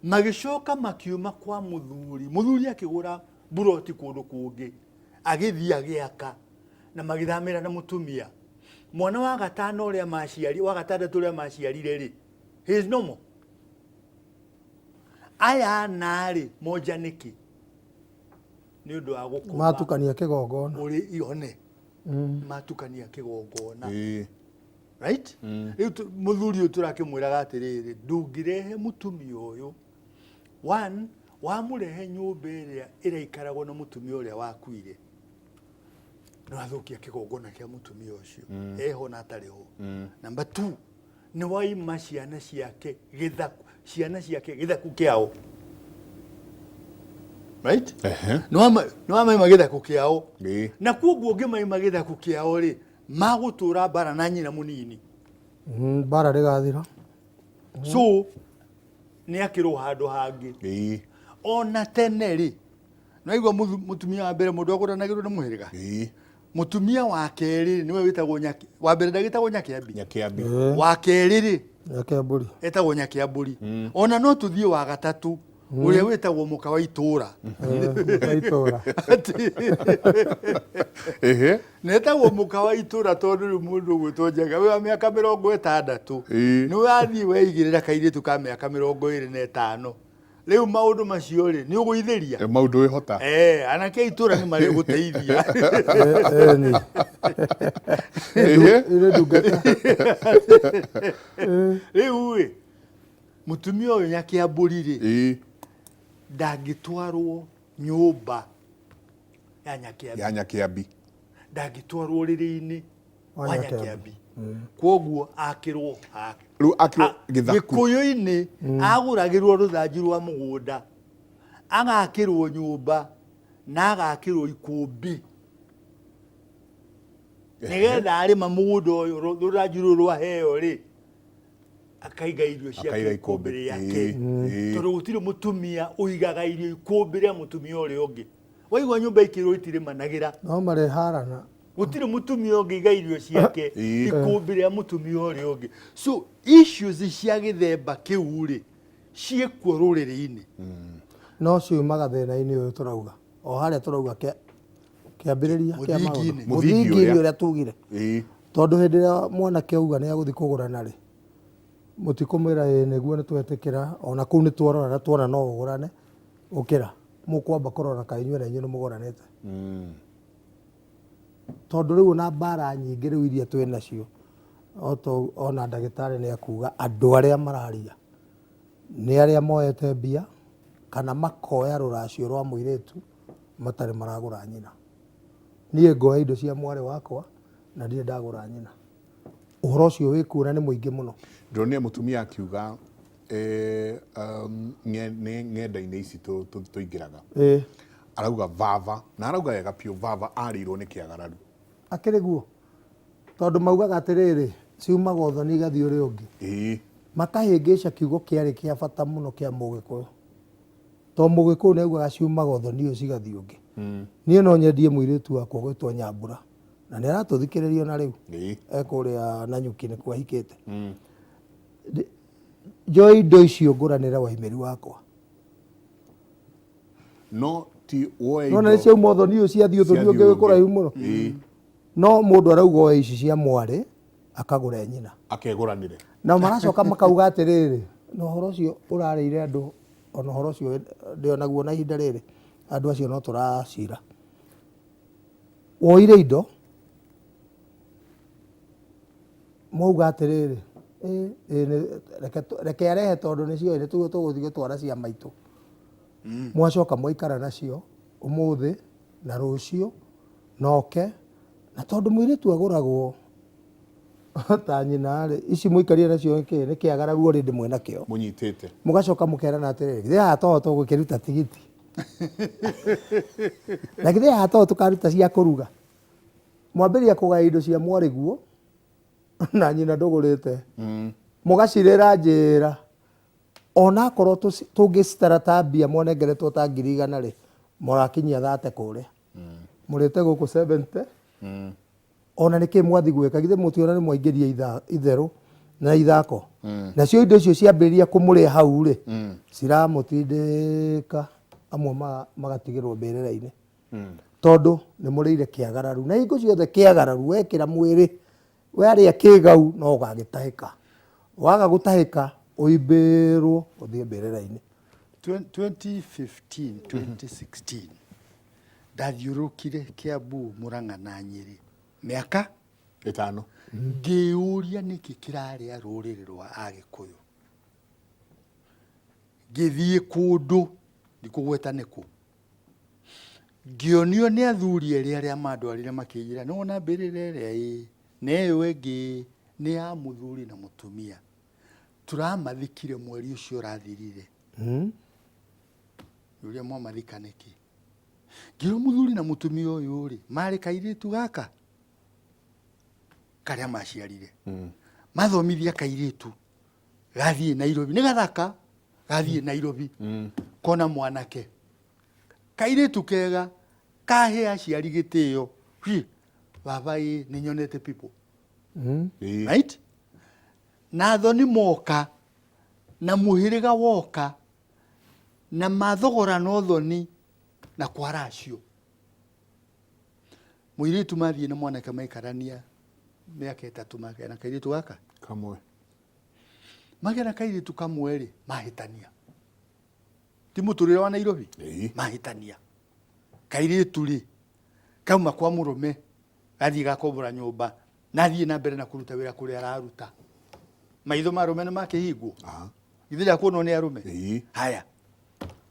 Magĩcoka makiuma kwa mũthuri. Mũthuri akĩgũra buroti kũndũ kũngĩ, agĩthiĩ agĩaka na magĩthamĩra na mũtumia. Mwana wa gatano ũrĩa maciari, wa gatandatũ ũrĩa maciarire rĩ, he is normal. Aya ana rĩ, monja nĩkĩ? Nĩ ũndũ wa gũkoma. Matukania kĩgongona. Ũrĩ ione. Matukania kĩgongona. Right? Rĩu mũthuri ũyũ tũrakĩmwĩraga atĩrĩrĩ, ndũngĩrehe mũtumia ũyũ. One, wamũrehe nyũmba ĩrĩa ĩraikaragwo na mũtumia ũrĩa wakuire. Nĩ wathũkia kĩgongona kĩa mũtumia ũcio. Eho na atarĩ ho. Number 2, nĩ waima ciana ciake gĩthaku, ciana ciake gĩthaku kĩao. Right? Nĩ wamaima gĩthaku kĩao. Na koguo ũngĩmaima gĩthaku kĩao rĩ, magũtũra mbara na nyina mũnini. Mbara rĩgathira. So, nĩ akĩrwo handũ hangĩ. Ona tene rĩ, nĩwaigua mũtumia wa mbere mũndũ agũranagĩrwo nĩ mũhĩrĩga? Mũtumia wa kerĩ nĩwe wĩtagwo Nyaki, wa mbere ndagĩtagwo Nyakĩambi. Nyakĩambi. Wa kerĩ rĩ, Nyakĩambũri. Etagwo Nyakĩambũri. Ona no tũthiĩ wa gatatũ. Ũrĩa wĩtagwo mũka wa itũũra. Mũka wa itũũra. Ehe. Netagwo mũka wa itũũra tondũ rĩu mũndũ ũgwĩtwo Njenga wĩ wa mĩaka 60 nĩ wathiĩ weigĩrĩra kairĩtu ka mĩaka 25. Rĩu maũndũ macio rĩ nĩ ũgũithĩria maũndũ wĩhota. Anake a itũũra nĩ marĩ gũteithia. Ĩni. Ĩrĩ ndungata. Rĩu rĩ mũtumia ũyũ Nyakĩambũri rĩ ndangĩtwarwo nyũmba ya Nyakĩambi. Ya Nyakĩambi. Ndangĩtwarwo rĩrĩ-inĩ wa Nyakĩambi. Kwoguo akĩrwo hake. Rĩu akĩrwo gĩthaku. Gĩkũyũ-inĩ agũragĩrwo rũthanju rwa mũgũnda, agakĩrwo nyũmba na agakĩrwo ikũmbĩ. Nĩgetha arĩma mũgũnda ũyũ rũthanju rũrũ rwaheo rĩ akaiga irio ciake ikũmbĩ rĩake. Tondũ gũtirĩ mũtumia ũigaga irio ikũmbĩ rĩa mũtumia ũrĩa ũngĩ. Waigua nyũmba ikĩrwo itirĩmanagĩra. No marĩharana. Gũtirĩ mũtumia ũngĩiga irio ciake ikũmbĩ rĩa mũtumia ũrĩa ũngĩ. So issues cia gĩthemba kĩu rĩ ciĩkuo rũrĩrĩ-inĩ. No ciumaga thĩna-inĩ ũyũ tũrauga. O harĩa tũrauga kĩambĩrĩria kĩa maũndũ. Mũthingi-inĩ ũrĩa tugire. Tondũ hĩndĩ ĩrĩa mwanake auga nĩ agũthiĩ kũgũrana rĩ, mũtikũmwĩra ĩĩ nĩguo nĩ twetĩkĩra, ona kũu nĩ twarora na tuona no ũgũrane, ũkĩra. Mũkwamba kũrora kaĩ inyuĩ na inyuĩ nĩ mũgũranĩte. Tondũ rĩu ona mbara nyingĩ rĩu iria twĩ nacio, ona ndagĩtarĩ nĩ akuga andũ arĩa mararia nĩ arĩa moete mbia kana makoya rũracio rwa mũirĩtu matarĩ maragũra nyina. Niĩ ngoya indo cia mwarĩ wakwa na ndirĩ ndagũra nyina. Ũhoro ũcio wĩkuo na nĩ mũingĩ mũno. Ndĩronire mũtumia akiuga ng'enda-inĩ ici tũingĩraga. Arauga vava, na arauga wega biũ vava arĩirwo nĩ kĩagararu. Akĩrĩ guo? Tondũ maugaga atĩrĩrĩ, ciumaga ũthoni igathiĩ ũrĩa ũngĩ. Makahĩngĩca kiugo kĩarĩ kĩa bata mũno kĩa Mũgĩkũyũ. Tondũ Mũgĩkũyũ nĩ augaga ciumaga ũthoni ũyũ cigathiĩ ũngĩ. Niĩ no nyendie mũirĩtu wakwa gwĩtwo Nyambura. Na nĩ aratũthikĩrĩria ona rĩu. Ekũrĩa Nanyuki nĩkuo ahikĩte. Njoe indo icio ngũranĩre waimĩri wakwa. No ti woe indo. No nĩ ciauma ũthoni ũyũ ciathiĩ ũthoni ũngĩ wĩ kũraihu mũno. No mũndũ arauga oe ici cia mwarĩ akagũre nyina. Akegũranĩre. Na maracoka makauga atĩrĩrĩ, na ũhoro ũcio ũrarĩire andũ, ona ũhoro ũcio ndĩonaguo na ihinda rĩrĩ, andũ acio no tũracira. Woire indo, mwauga atĩrĩrĩ, reke arehe tondũ nĩcio nĩ tũgũthiĩ gũtwara cia maitũ. Mwacoka mwaikara nacio ũmũthĩ na rũciũ noke, na tondũ mũirĩtu agũragwo ta nyina rĩ, ici mũikarire nacio nĩkĩ nĩ kĩagararu already mwĩna kĩo. Mũnyitĩte. Mũgacoka mũkerana atĩrĩrĩ, githĩ haha toho tũgũkĩruta tigiti. Na githĩ haha toho tũkaruta cia kũruga. Mwambĩrĩria kũgaya indo cia mwarĩguo na nyina ndũgũrĩte. Mũgacirĩra njĩra. Onakorwo tũngĩcitara ta mbia mwanengeretwo ta 100,000 rĩ, mũrakinyia 30 kũrĩa. Mũrĩte gũkũ 70. Ona nĩkĩ mwathi gwĩka, githĩ mũtiona nĩ mwaingĩria itherũ na ithako. Nacio indo icio ciambĩrĩria kũmũrĩa hau rĩ, ciramũtindĩka amwe magatigĩrwo mbĩrĩra-inĩ. Tondũ nĩ mũrĩire kĩagararu. Na hingo ciothe kĩagararu wekĩra mwĩrĩ, warĩa kĩgau no ũgagĩtahĩka. Waga gũtahĩka ũimbĩrwo ũthiĩ mbĩrĩra-inĩ. 2015, 2016 ndathiũrũrũkire Kiambu, Murang'a na Nyĩrĩ mĩaka 5. Ngĩyũria nĩkĩ kĩrarĩa rũrĩrĩ rwa Agĩkũyũ. Ngĩthiĩ kũndũ ndikũgweta nĩkũ, ngĩonio nĩ athuri erĩ arĩa mandwarire makĩnjĩra nĩ wona mbĩrĩra ĩrĩa ĩ na ĩyo ĩngĩ nĩ ya mũthuri na mũtumia, tũramathikire mweri ũcio ũrathirire. Ũrĩa mwamathika nĩkĩ? Ngĩrwo mũthuri na mũtumia ũyũ rĩ marĩ kairĩtu gaka karĩa maciarire. Mathomithia kairĩtu gathiĩ Nairobi, nĩ gathaka gathiĩ Nairobi kona mwanake kairĩtu kega kahe aciari gĩtĩo. Hi, baba ĩ nĩ nyonete people. Right? Na thoni moka na mũhĩrĩga woka Na mathogorana ũthoni na kwaracio. Mũirĩtu mathiĩ na mwanake maikarania mĩaka 3 magĩa na kairĩtu gaka kamwe. Magĩa na kairĩtu kamwe rĩ, mahĩtania. Ti mũtũrĩre wa Nairobi? Mahĩtania. Kairĩtu rĩ, kauma kwa mũrũme, gathiĩ gakombora nyũmba, na athiĩ na mbere na kũruta wĩra kũrĩa araruta. Maitho ma arũme nĩ makĩhingwo? Githĩ ndakuonwo nĩ arũme? Haya.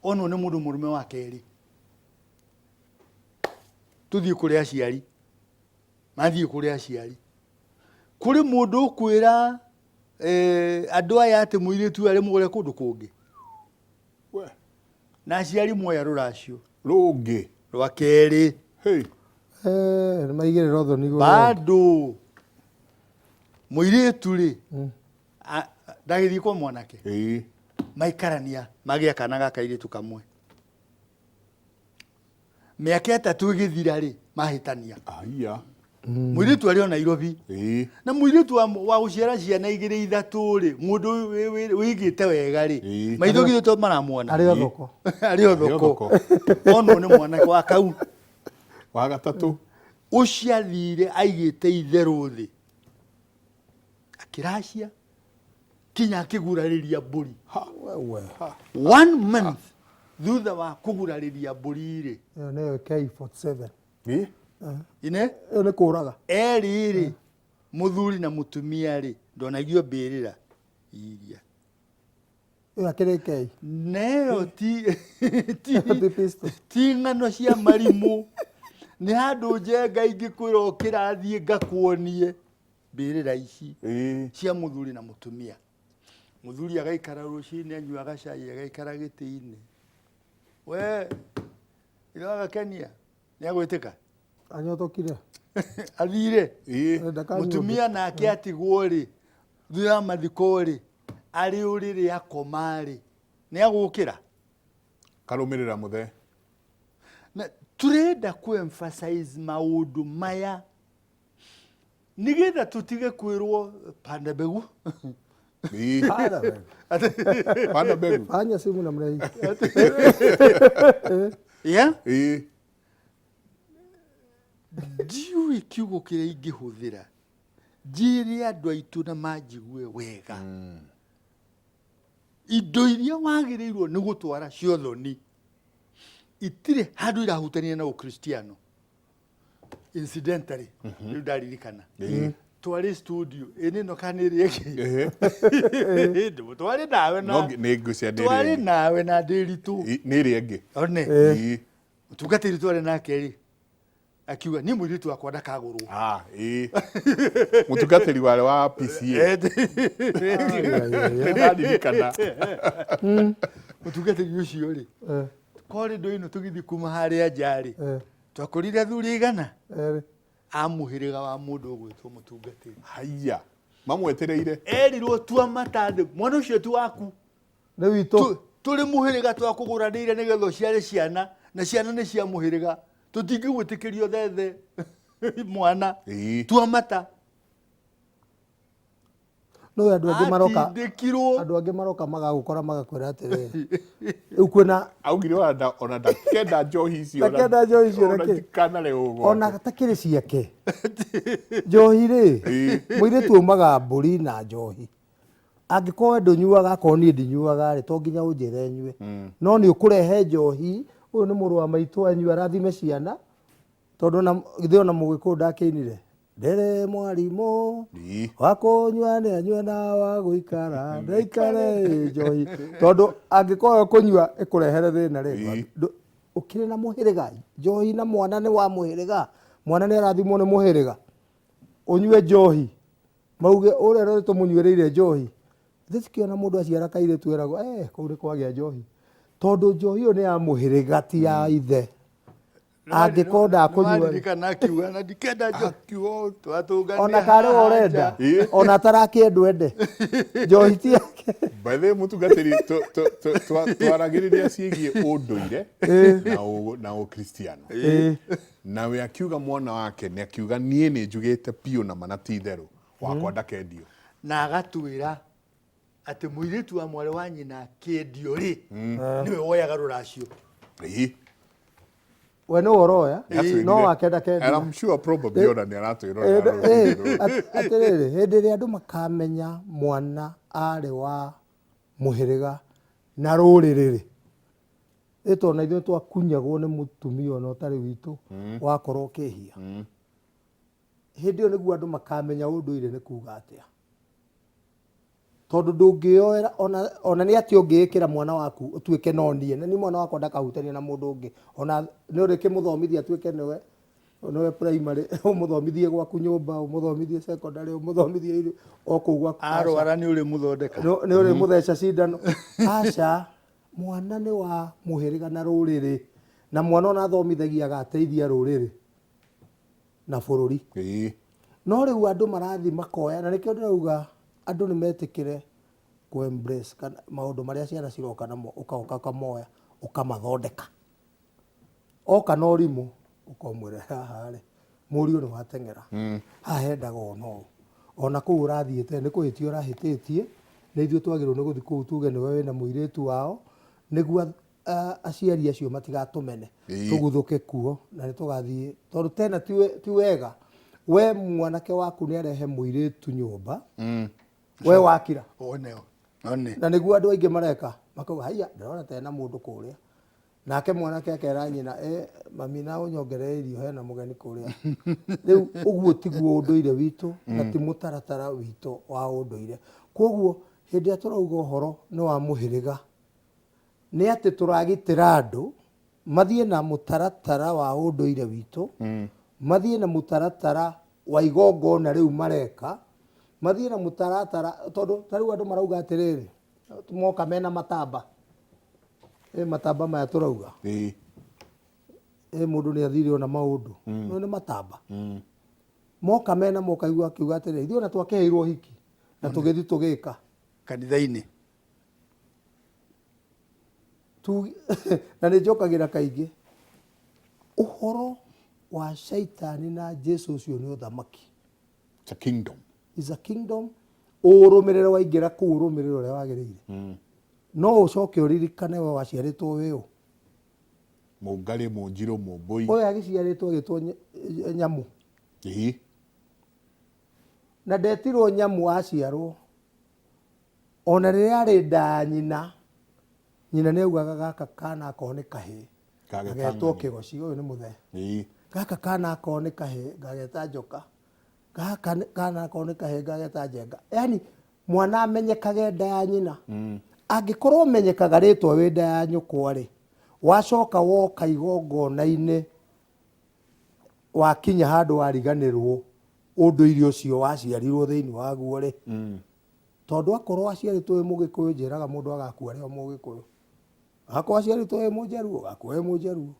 Onwo nĩ mũndũ mũrũme wa kerĩ. Tũthiĩ kũrĩ aciari. Mathiĩ kũrĩ aciari. Kũrĩ mũndũ ũkwĩra andũ aya atĩ mũirĩtu ũyũ arĩ mũgũre kũndũ kũngĩ. Na aciari moya rũracio. Rũngĩ. Rwa kerĩ. Hey. Nĩ maigĩrĩra ũthoni igũrũ. Bado. Mũirĩtu rĩ, ndagĩthiĩ kwa mwanake. Maikarania magĩa kana ga kairĩtu kamwe. Mĩaka 3 ĩgĩthira rĩ, mahĩtania. Aya. Mũirĩtu arĩ o Nairobi. Na mũirĩtu wa gũciara ciana 2 3 rĩ, mũndũ wĩigĩte wega rĩ, maitho githĩ to maramuona. Arĩ o thoko. Arĩ o thoko. Onwo nĩ mwanake wa kau. Wa gatatũ. Ũcio athire aigĩte itherũ thĩ. Akĩracia kinya akĩgurarĩria mbũri. 1 month thutha wa kũgurarĩria mbũri rĩ. Ĩyo nĩyo K47. Ine? Ĩyo nĩ kũraga. Erĩ rĩ, mũthuri na mũtumia rĩ, ndonagio mbĩrĩra iria. Ĩyo akĩrĩ K. Neyo ti pistol. Ti ng'ano cia marimũ. Nĩ handũ njenga ingĩkwĩra ũkĩrathiĩ ngakuonie mbĩrĩra ici cia mũthuri na mũtumia. Mũthuri agaikara rũcinĩ anyuaga cai agaikara gĩtĩ-inĩ. We, ithe wagakenia, nĩ agwĩtĩka? Anyotokire. Athire. Mũtumia nake atigwo rĩ, thutha wa mathiko rĩ, arĩ ũrĩrĩ akoma rĩ, nĩ agũkĩra? Karũmĩrĩra mũthee. Na tũrenda kũ emphasize maũndũ maya nĩgetha tũtige kwĩrwo panda mbegu. Panda mbegu. Panda mbegu. Fanya simu namna hii. Yeah? Ndiũĩ kiugo kĩrĩa ingĩhũthĩra njĩre andũ aitũ na manjigue wega. Indo iria wagĩrĩirwo nĩ gũtwara cia ũthoni itirĩ handũ irahutania na ũkristiano. Incidentally, rĩu ndaririkana. Twarĩ studio, ĩ nĩ ĩno kana ĩrĩa ĩngĩ? Twarĩ nawe na No nĩ ngwĩciria nĩ ĩrĩa twarĩ ĩngĩ. nawe na Ndĩritũ. Nĩ ĩrĩa ĩngĩ. One. Mũtungatĩri twarĩ nake rĩ, akiuga niĩ mũirĩtu wakwa ndakagũrwo. Mũtungatĩri warĩ wa PCA. Nĩndaririkana. Mũtungatĩri ũcio rĩ, korido ĩno tũgĩthiĩ kuma harĩa nja rĩ, twakorire athuri aigana? A mũhĩrĩga wa mũndũ ũgwĩtwo mũtungatĩri. Haiya, mamwetereire. Erirwo tua mata thĩ, mwana ũcio ti waku. Nĩ witũ. Tũrĩ mũhĩrĩga twakũgũranĩire nĩgetha ũciare ciana, na ciana nĩ cia mũhĩrĩga. Tũtingĩgwĩtĩkĩria thethe mwana. Tua mata. No andũ angĩ maroka, Atindĩkirwo. andũ angĩ maroka magagũkora magakwĩra atĩrĩrĩ, rĩu kwĩna Augire ona ndakenda njohi icio, Ndakenda njohi icio, ona nĩkĩ? ndikanarehwo gwake. Ona atakĩrĩ ciake. Njohi rĩ, mũirĩtu aumaga mbũri na njohi. Angĩkorwo we ndũnyuaga, akorwo niĩ ndinyuaga rĩ, to nginya ũnjĩre nyue. No nĩ ũkũrehe njohi, ũyũ nĩ mũrũ wa maitũ anyue arathime ciana, tondũ githĩ ona mũgĩkũyũ ndakĩinire. Ndere mwarimũ, wa kũnyua nĩ anyue na wa gũikara, ndaikare njohi. Tondũ angĩkorwo kũnyua ĩkũrehere thĩna rĩ, ũkĩrĩ na mũhĩrĩga, njohi na mwana nĩ wa mũhĩrĩga, mwana nĩ arathimwo nĩ mũhĩrĩga. Ũnyue njohi, mauge ũrĩa rĩ tũmũnyuĩrĩire njohi. Thĩ cikĩona mũndũ aciara kairĩtu eragwo, kũu nĩ kwagĩa njohi. Tondũ njohi ĩyo nĩ ya mũhĩrĩga ti ya ithe. Angĩkorwo ndakũnyua rĩ. Nĩwaririkana akiuga na ndikenda njohi. Akiuga Twatũnganire Ona karĩ haha ũrenda, nja. ona atarakĩendwo ende. Njohi ti yake. By the way, mũtungatĩri, twaragĩrĩria ciĩgiĩ ũndũire na ũkristiano. Nawe akiuga mwana wake nĩ akiuga niĩ nĩ njugĩte biũ na mana ti itherũ, wakwa ndakendio. Na agatwĩra Atĩ mũirĩtu wa mwarĩ wa nyina akĩendio rĩ, nĩwe woyaga rũracio. We nĩwe ũroya, Nĩatwĩrire. no wakenda And kendia. I'm sure probably ona nĩ aratwĩrorera rũcinĩ rũrũ. Atĩrĩrĩ, hĩndĩ ĩrĩa andũ makamenya mwana arĩ wa mũhĩrĩga na rũrĩrĩ rĩ, ĩtondũ na ithuĩ twakunyagwo nĩ mũtumia ona ũtarĩ witũ, wakorwo ũkĩhia. Hĩndĩ ĩyo nĩguo andũ makamenya ũndũire nĩ kuga atĩa. Tondũ ndũngĩyoera ona nĩ atĩa ũngĩĩkĩra mwana waku ũtuĩke no niĩ, na niĩ mwana wakwa ndakahutania na mũndũ ũngĩ, ona nĩ ũrĩkĩmũthomithia atuĩke nĩwe primary, ũmũthomithie gwaku nyũmba, ũmũthomithie secondary, ũmũthomithie irio, o kũu gwaku. Arwara nĩ ũrĩmũthondeka. Nĩ ũrĩmũtheca cindano. Aca, mwana nĩ wa mũhĩrĩga na rũrĩrĩ, na mwana ona athomithagia agateithia rũrĩrĩ na bũrũri. No rĩu andũ marathiĩ makoya, na nĩkĩo ndĩrauga andũ nĩ metĩkĩre kũ embrace kana maũndũ marĩa ciana ciroka namo, ũkaoka ũkamoya ũkamathondeka. Oka na ũrimũ ũkamwĩra haha rĩ, mũriũ nĩ wateng'era, haha hendaga ona ũũ, ona kũu ũrathiĩte nĩ kũhĩtia ũrahĩtĩtie, nĩ ithuĩ twagĩrĩirwo nĩ gũthiĩ kũu tuge nĩwe wĩna mũirĩtu wao, nĩguo aciari acio matigatũmene, tũguthũke kuo na nĩ tũgathiĩ, tondũ tena ti wega we mwanake waku nĩ arehe mũirĩtu nyũmba, we wakira. One, one. Na nĩguo andũ aingĩ mareka, makauga haiya ndĩrona tena mũndũ kũrĩa, nake mwanake akera nyina, mami na ũnyongerere irio hena mũgeni kũrĩa. Rĩu ũguo tiguo ũndũire witũ na ti mũtaratara witũ wa ũndũire. Koguo hĩndĩ ĩrĩa tũrauga ũhoro nĩ wa mũhĩrĩga, nĩ atĩ tũragitĩra andũ mathiĩ na mũtaratara wa ũndũire witũ, mathiĩ na mũtaratara wa igongona rĩu mareka, mathiĩ na mũtaratara, tondũ ta rĩu andũ marauga atĩrĩrĩ, moka mena matamba. Matamba maya tũrauga. Mũndũ nĩ athire ona maũndũ. No nĩ matamba. Moka mena moka igua akiuga atĩrĩrĩ, ithuĩ ona twakĩheirwo hiki na tũgĩthiĩ tũgĩka kanitha-inĩ. Na nĩ njokagĩra kaingĩ ũhoro wa Shaitani na Jesu ũcio nĩ ũthamaki. It's a kingdom. It's a kingdom. Ũrũmĩrĩre waingĩra kũu ũrũmĩrĩre ũrĩa wagĩrĩire. No ũcoke ũririkane we waciarĩtwo wĩ ũ. Mũngarĩ, mũnjirũ, mũmbũi. Ũyũ agĩciarĩtwo agĩtwo nyamũ. Na ndetirwo nyamũ aciarwo. Ona rĩrĩa arĩ nda ya nyina, nyina nĩ augaga gaka kana akorwo nĩ kahĩĩ. Gageta Gagetwo ng'ani. kĩgoci, ũyũ nĩ mũthee. Gaka kana akorwo nĩ kahĩĩ, gageta njoka. Gaka kana akorwo nĩ kahĩĩ, gageta njenga. Yaani mwana amenyekage nda ya nyina. Angĩkorwo ũmenyekaga rĩtwa wĩ nda ya nyũkwa rĩ, wacoka woka igongona-inĩ, wakinya handũ wariganĩrwo ũndũire ũcio waciarirwo thĩinĩ waguo rĩ. Tondũ akorwo aciarĩtwo wĩ Mũgĩkũyũ, njĩraga mũndũ agakua arĩ o Mũgĩkũyũ. Akorwo aciarĩtwo wĩ Mũjaruo, agakua wĩ Mũjaruo.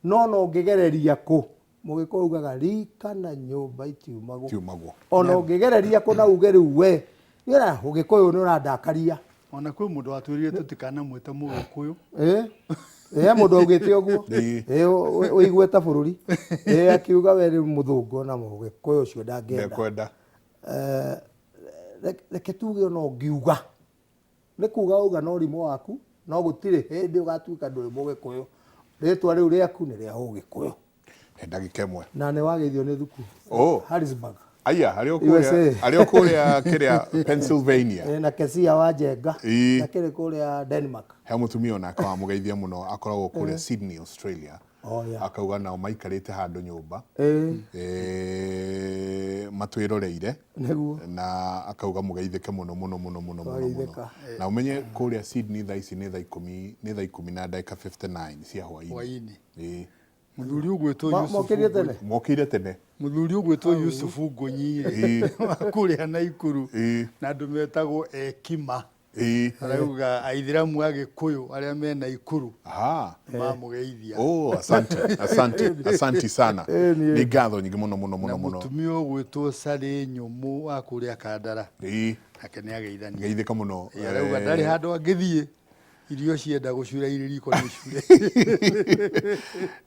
No no ũngĩgereria kũ, Mũgĩkũyũ augaga rika na nyũmba itiumagwo. Itiumagwo. Ona ũngĩgereria kũ na uge rĩu we, nĩũra Ũgĩkũyũ nĩũrandakaria. Ona kwĩ mũndũ watwĩrire tũtikanamwĩte Mũgĩkũyũ. Mũndũ augĩte ũguo. Ũigue ta bũrũri. Akiuga we rĩu mũthũngũ ona Mũgĩkũyũ ũcio ndangĩenda. Ndekwenda. Reke tuge ona ũngiuga. Nĩ kuga uga no ũrimũ waku, no gũtirĩ hĩndĩ ũgatuĩka ndũrĩ Mũgĩkũyũ. Rĩtwa rĩu rĩaku nĩ rĩa Ũgĩkũyũ. He ndagĩka ĩmwe. Na nĩ wageithio nĩ thuku. Harrisburg. Aya, harĩ o kũrĩa, USA. harĩ o kũrĩa kĩrĩa Pennsylvania. Na Kesia wa Njenga. Na kĩrĩ kũrĩa Denmark. He mũtumia onake wamũgeithia mũno, akoragwo kũrĩa Sydney, Australia. Akauga nao maikarĩte handũ nyũmba. Matwĩroreire. Nĩguo. Na akauga mũgeithĩke mũno, mũno, mũno, mũno, mũno, mũno. Twageithĩka. Na ũmenye kũrĩa Sydney thaa ici nĩ thaa ikũmi, nĩ thaa ikũmi na ndagĩka 59 cia hwaĩ-inĩ. Hwaĩ-inĩ. Mũthuri ũgwĩtwo Yusufu Mokĩrire tene? Ngũnyi. Mokĩrire tene. Mũthuri ũgwĩtwo Yusufu Ngũnyi wa kũrĩa Naikuru. Na andũ metagwo Ekima. Arauga Aithĩramu a Gĩkũyũ arĩa me Naikuru. Mamũgeithia. Oh, asante, asante, asante sana. Nĩ ngatho nyingĩ mũno, mũno, mũno, Na mũno. mũtumia ũgwĩtwo Sarĩ Nyũmũ wa kũrĩa Kandara. Nake nĩ ageithania. Geithĩka mũno. Arauga ndarĩ handũ angĩthiĩ. Irio cienda gũcura irĩ riko nĩ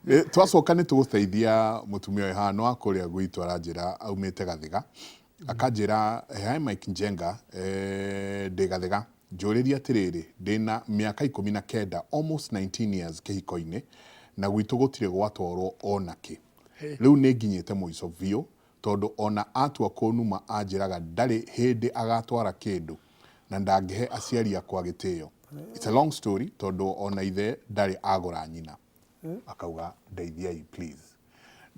cure. Twacoka nĩ tũgũteithia mũtumia ũyũ haha, nĩ wa kũrĩa gwitũ aranjĩra aumĩte Gathiga. Akanjĩra, "Hi Mike Njenga, ndĩ Gathega, njũrĩrie atĩrĩrĩ, ndĩna mĩaka 19, almost 19 years kĩhiko-inĩ, na gwitũ gũtirĩ gwatwarwo ona kĩ. Rĩu nĩ nginyĩte mũico biũ, tondũ ona atua kũnuma anjĩraga ndarĩ hĩndĩ agatwara kĩndũ na ndangĩhe aciari akwa gĩtĩo. It's a long story, tondũ ona ithe ndarĩ agũra nyina." Akauga, "Ndeithiai please."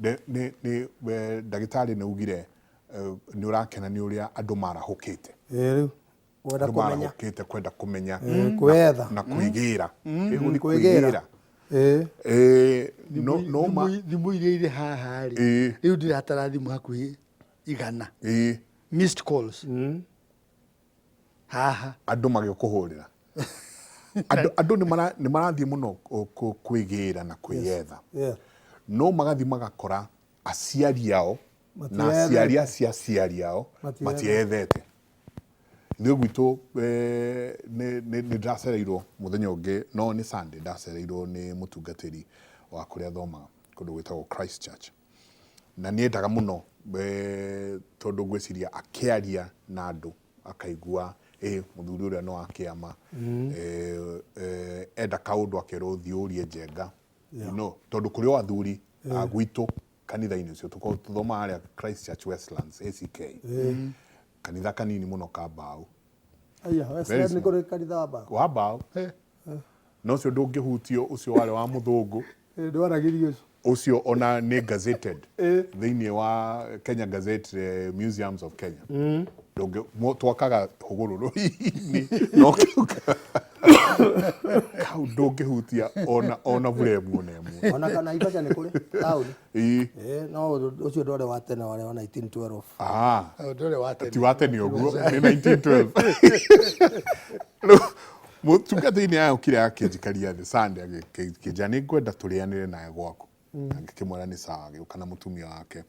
Nĩ ndagĩtarĩ, nĩ ugire nĩ ũrakena nĩ ũrĩa andũ marahũkĩte. Ĩĩ, rĩu kwenda Andũ kũmenya. Marahũkĩte kwenda kũmenya Kwetha. na kwĩgĩra. Ĩgũthiĩ kwĩgĩra. Kwĩgĩra. Ĩĩ. No no ma Thimũ iria irĩ haha rĩ, rĩu ndĩratara thimũ hakuhĩ 100 missed calls haha. Andũ magĩkũhũrĩra, andũ nĩ marathiĩ mũno kwĩgĩra na kwĩyetha, no magathiĩ magakora aciari ao na Matiethete. Aciari acio aciari ao Matiethete. Matiethete. Ithuĩ gwitũ nĩ ndĩracereirwo mũthenya ũngĩ, no nĩ Sunday, ndacereirwo nĩ mũtungatĩri wa kũrĩa thomaga kũndũ gwĩtagwo Christ Church, na nĩ endaga mũno tondũ ngwĩciria akĩaria na andũ akaigua ĩ mũthuri ũrĩa no akĩama enda kaũndũ akerwo, "Thiĩ ũrie Njenga," tondũ kũrĩ o athuri a gwitũ kanitha-inĩ ũcio tũkoragwo tũthomaga harĩa Christ Church Westlands ACK, kanitha kanini mũno ka mbaũ. Aya, Westland nĩ kũrĩ kanitha wa mbaũ? Wa mbaũ, no ũcio ndũngĩhutio, ũcio warĩ wa mũthũngũ. Ĩĩ, ndwaragĩrio ũcio. Ũcio ona nĩ gazetted thĩinĩ wa Kenya Gazette, Museums of Kenya. Twakaga hũgũrũrũ-inĩ, no kau kau ndũngĩhutia ona buremu ona ĩmwe. Ona kana Naivasha nĩ kũrĩ taũni. Ĩĩ. Ĩĩ, no ũcio ndwarĩ wa tene, warĩ wa 1912. Ah. Ũndũ ũrĩa wa tene. Ti wa tene ũguo, nĩ 1912. Rĩu, mũtungatĩri nĩ ayokire akĩnjikaria thĩ Sunday, akĩnjĩra, "Nĩ ngwenda tũrĩanĩre nawe gwaku," na ngĩkĩmwĩra nĩ sawa. Agĩũka na mũtumia wake.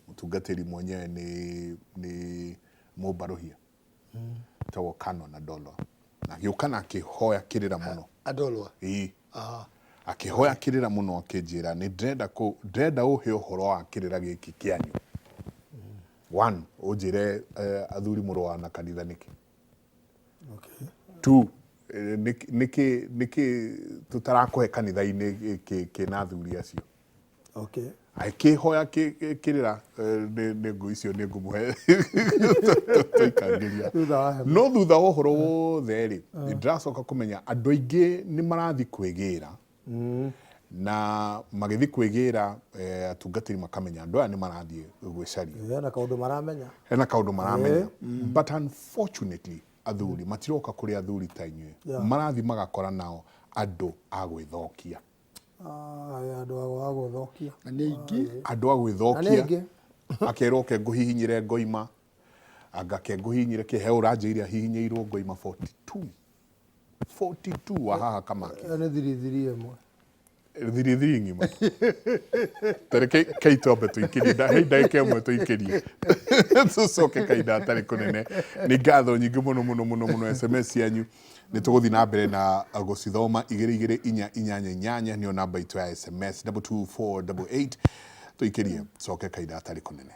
Mũtungatĩri mwenyewe nĩ mũmbarũhia etagwo Canon Adolwa, na agĩũka na akĩhoya kĩrĩra mũno. Adolwa? Ĩĩ. Ah. Akĩhoya kĩrĩra mũno, akĩnjĩra, "Nĩ ndĩrenda ndĩrenda ũhe ũhoro wa kĩrĩra gĩkĩ kĩanyu. One, ũnjĩre athuri mũrũaga na kanitha nĩkĩ. Two, nĩkĩ tũtarakũhe kanitha-inĩ kĩna athuri acio?" Akĩhoya kĩrĩra, nĩ ngũ icio nĩ ngũmũhe tũikangĩria. Thutha wa hema. No thutha wa ũhoro wothe rĩ, nĩ ndĩracoka kũmenya andũ aingĩ nĩ marathiĩ kwĩgĩra, na magĩthiĩ kwĩgĩra, atungatĩri makamenya andũ aya nĩ marathiĩ gwĩcaria. Hena kaũndũ maramenya. Hena kaũndũ maramenya, but unfortunately athuri matiroka kũrĩ athuri ta inyuĩ. Marathiĩ magakora nao andũ a gwĩthokia. Ah, andũ a gũthokia. Na nĩ aingĩ. Andũ a Na nĩ gwĩthokia. Aingĩ. Akerwo, "Ke ngũhihinyĩre ngoima, anga ke ngũhihinyĩre kĩ." He ũranjĩire ahihinyĩirwo ngoima 42, 42 wa haha Kamaki. Ĩyo nĩ thirithiri ĩmwe. Thirithiri ng'ima. Tareke kei twambe tũikĩrie he ndagĩka ĩmwe, tũikĩrie tũcoke kahinda hatarĩ kũnene. Nĩ ngatho nyingĩ mũno mũno mũno mũno. SMS cianyu nĩ tũgũthiĩ na mbere na gũcithoma. 22488 nĩyo namba itũ ya SMS, 22488. Tũikĩrie, coke kahinda hatarĩ kũnene.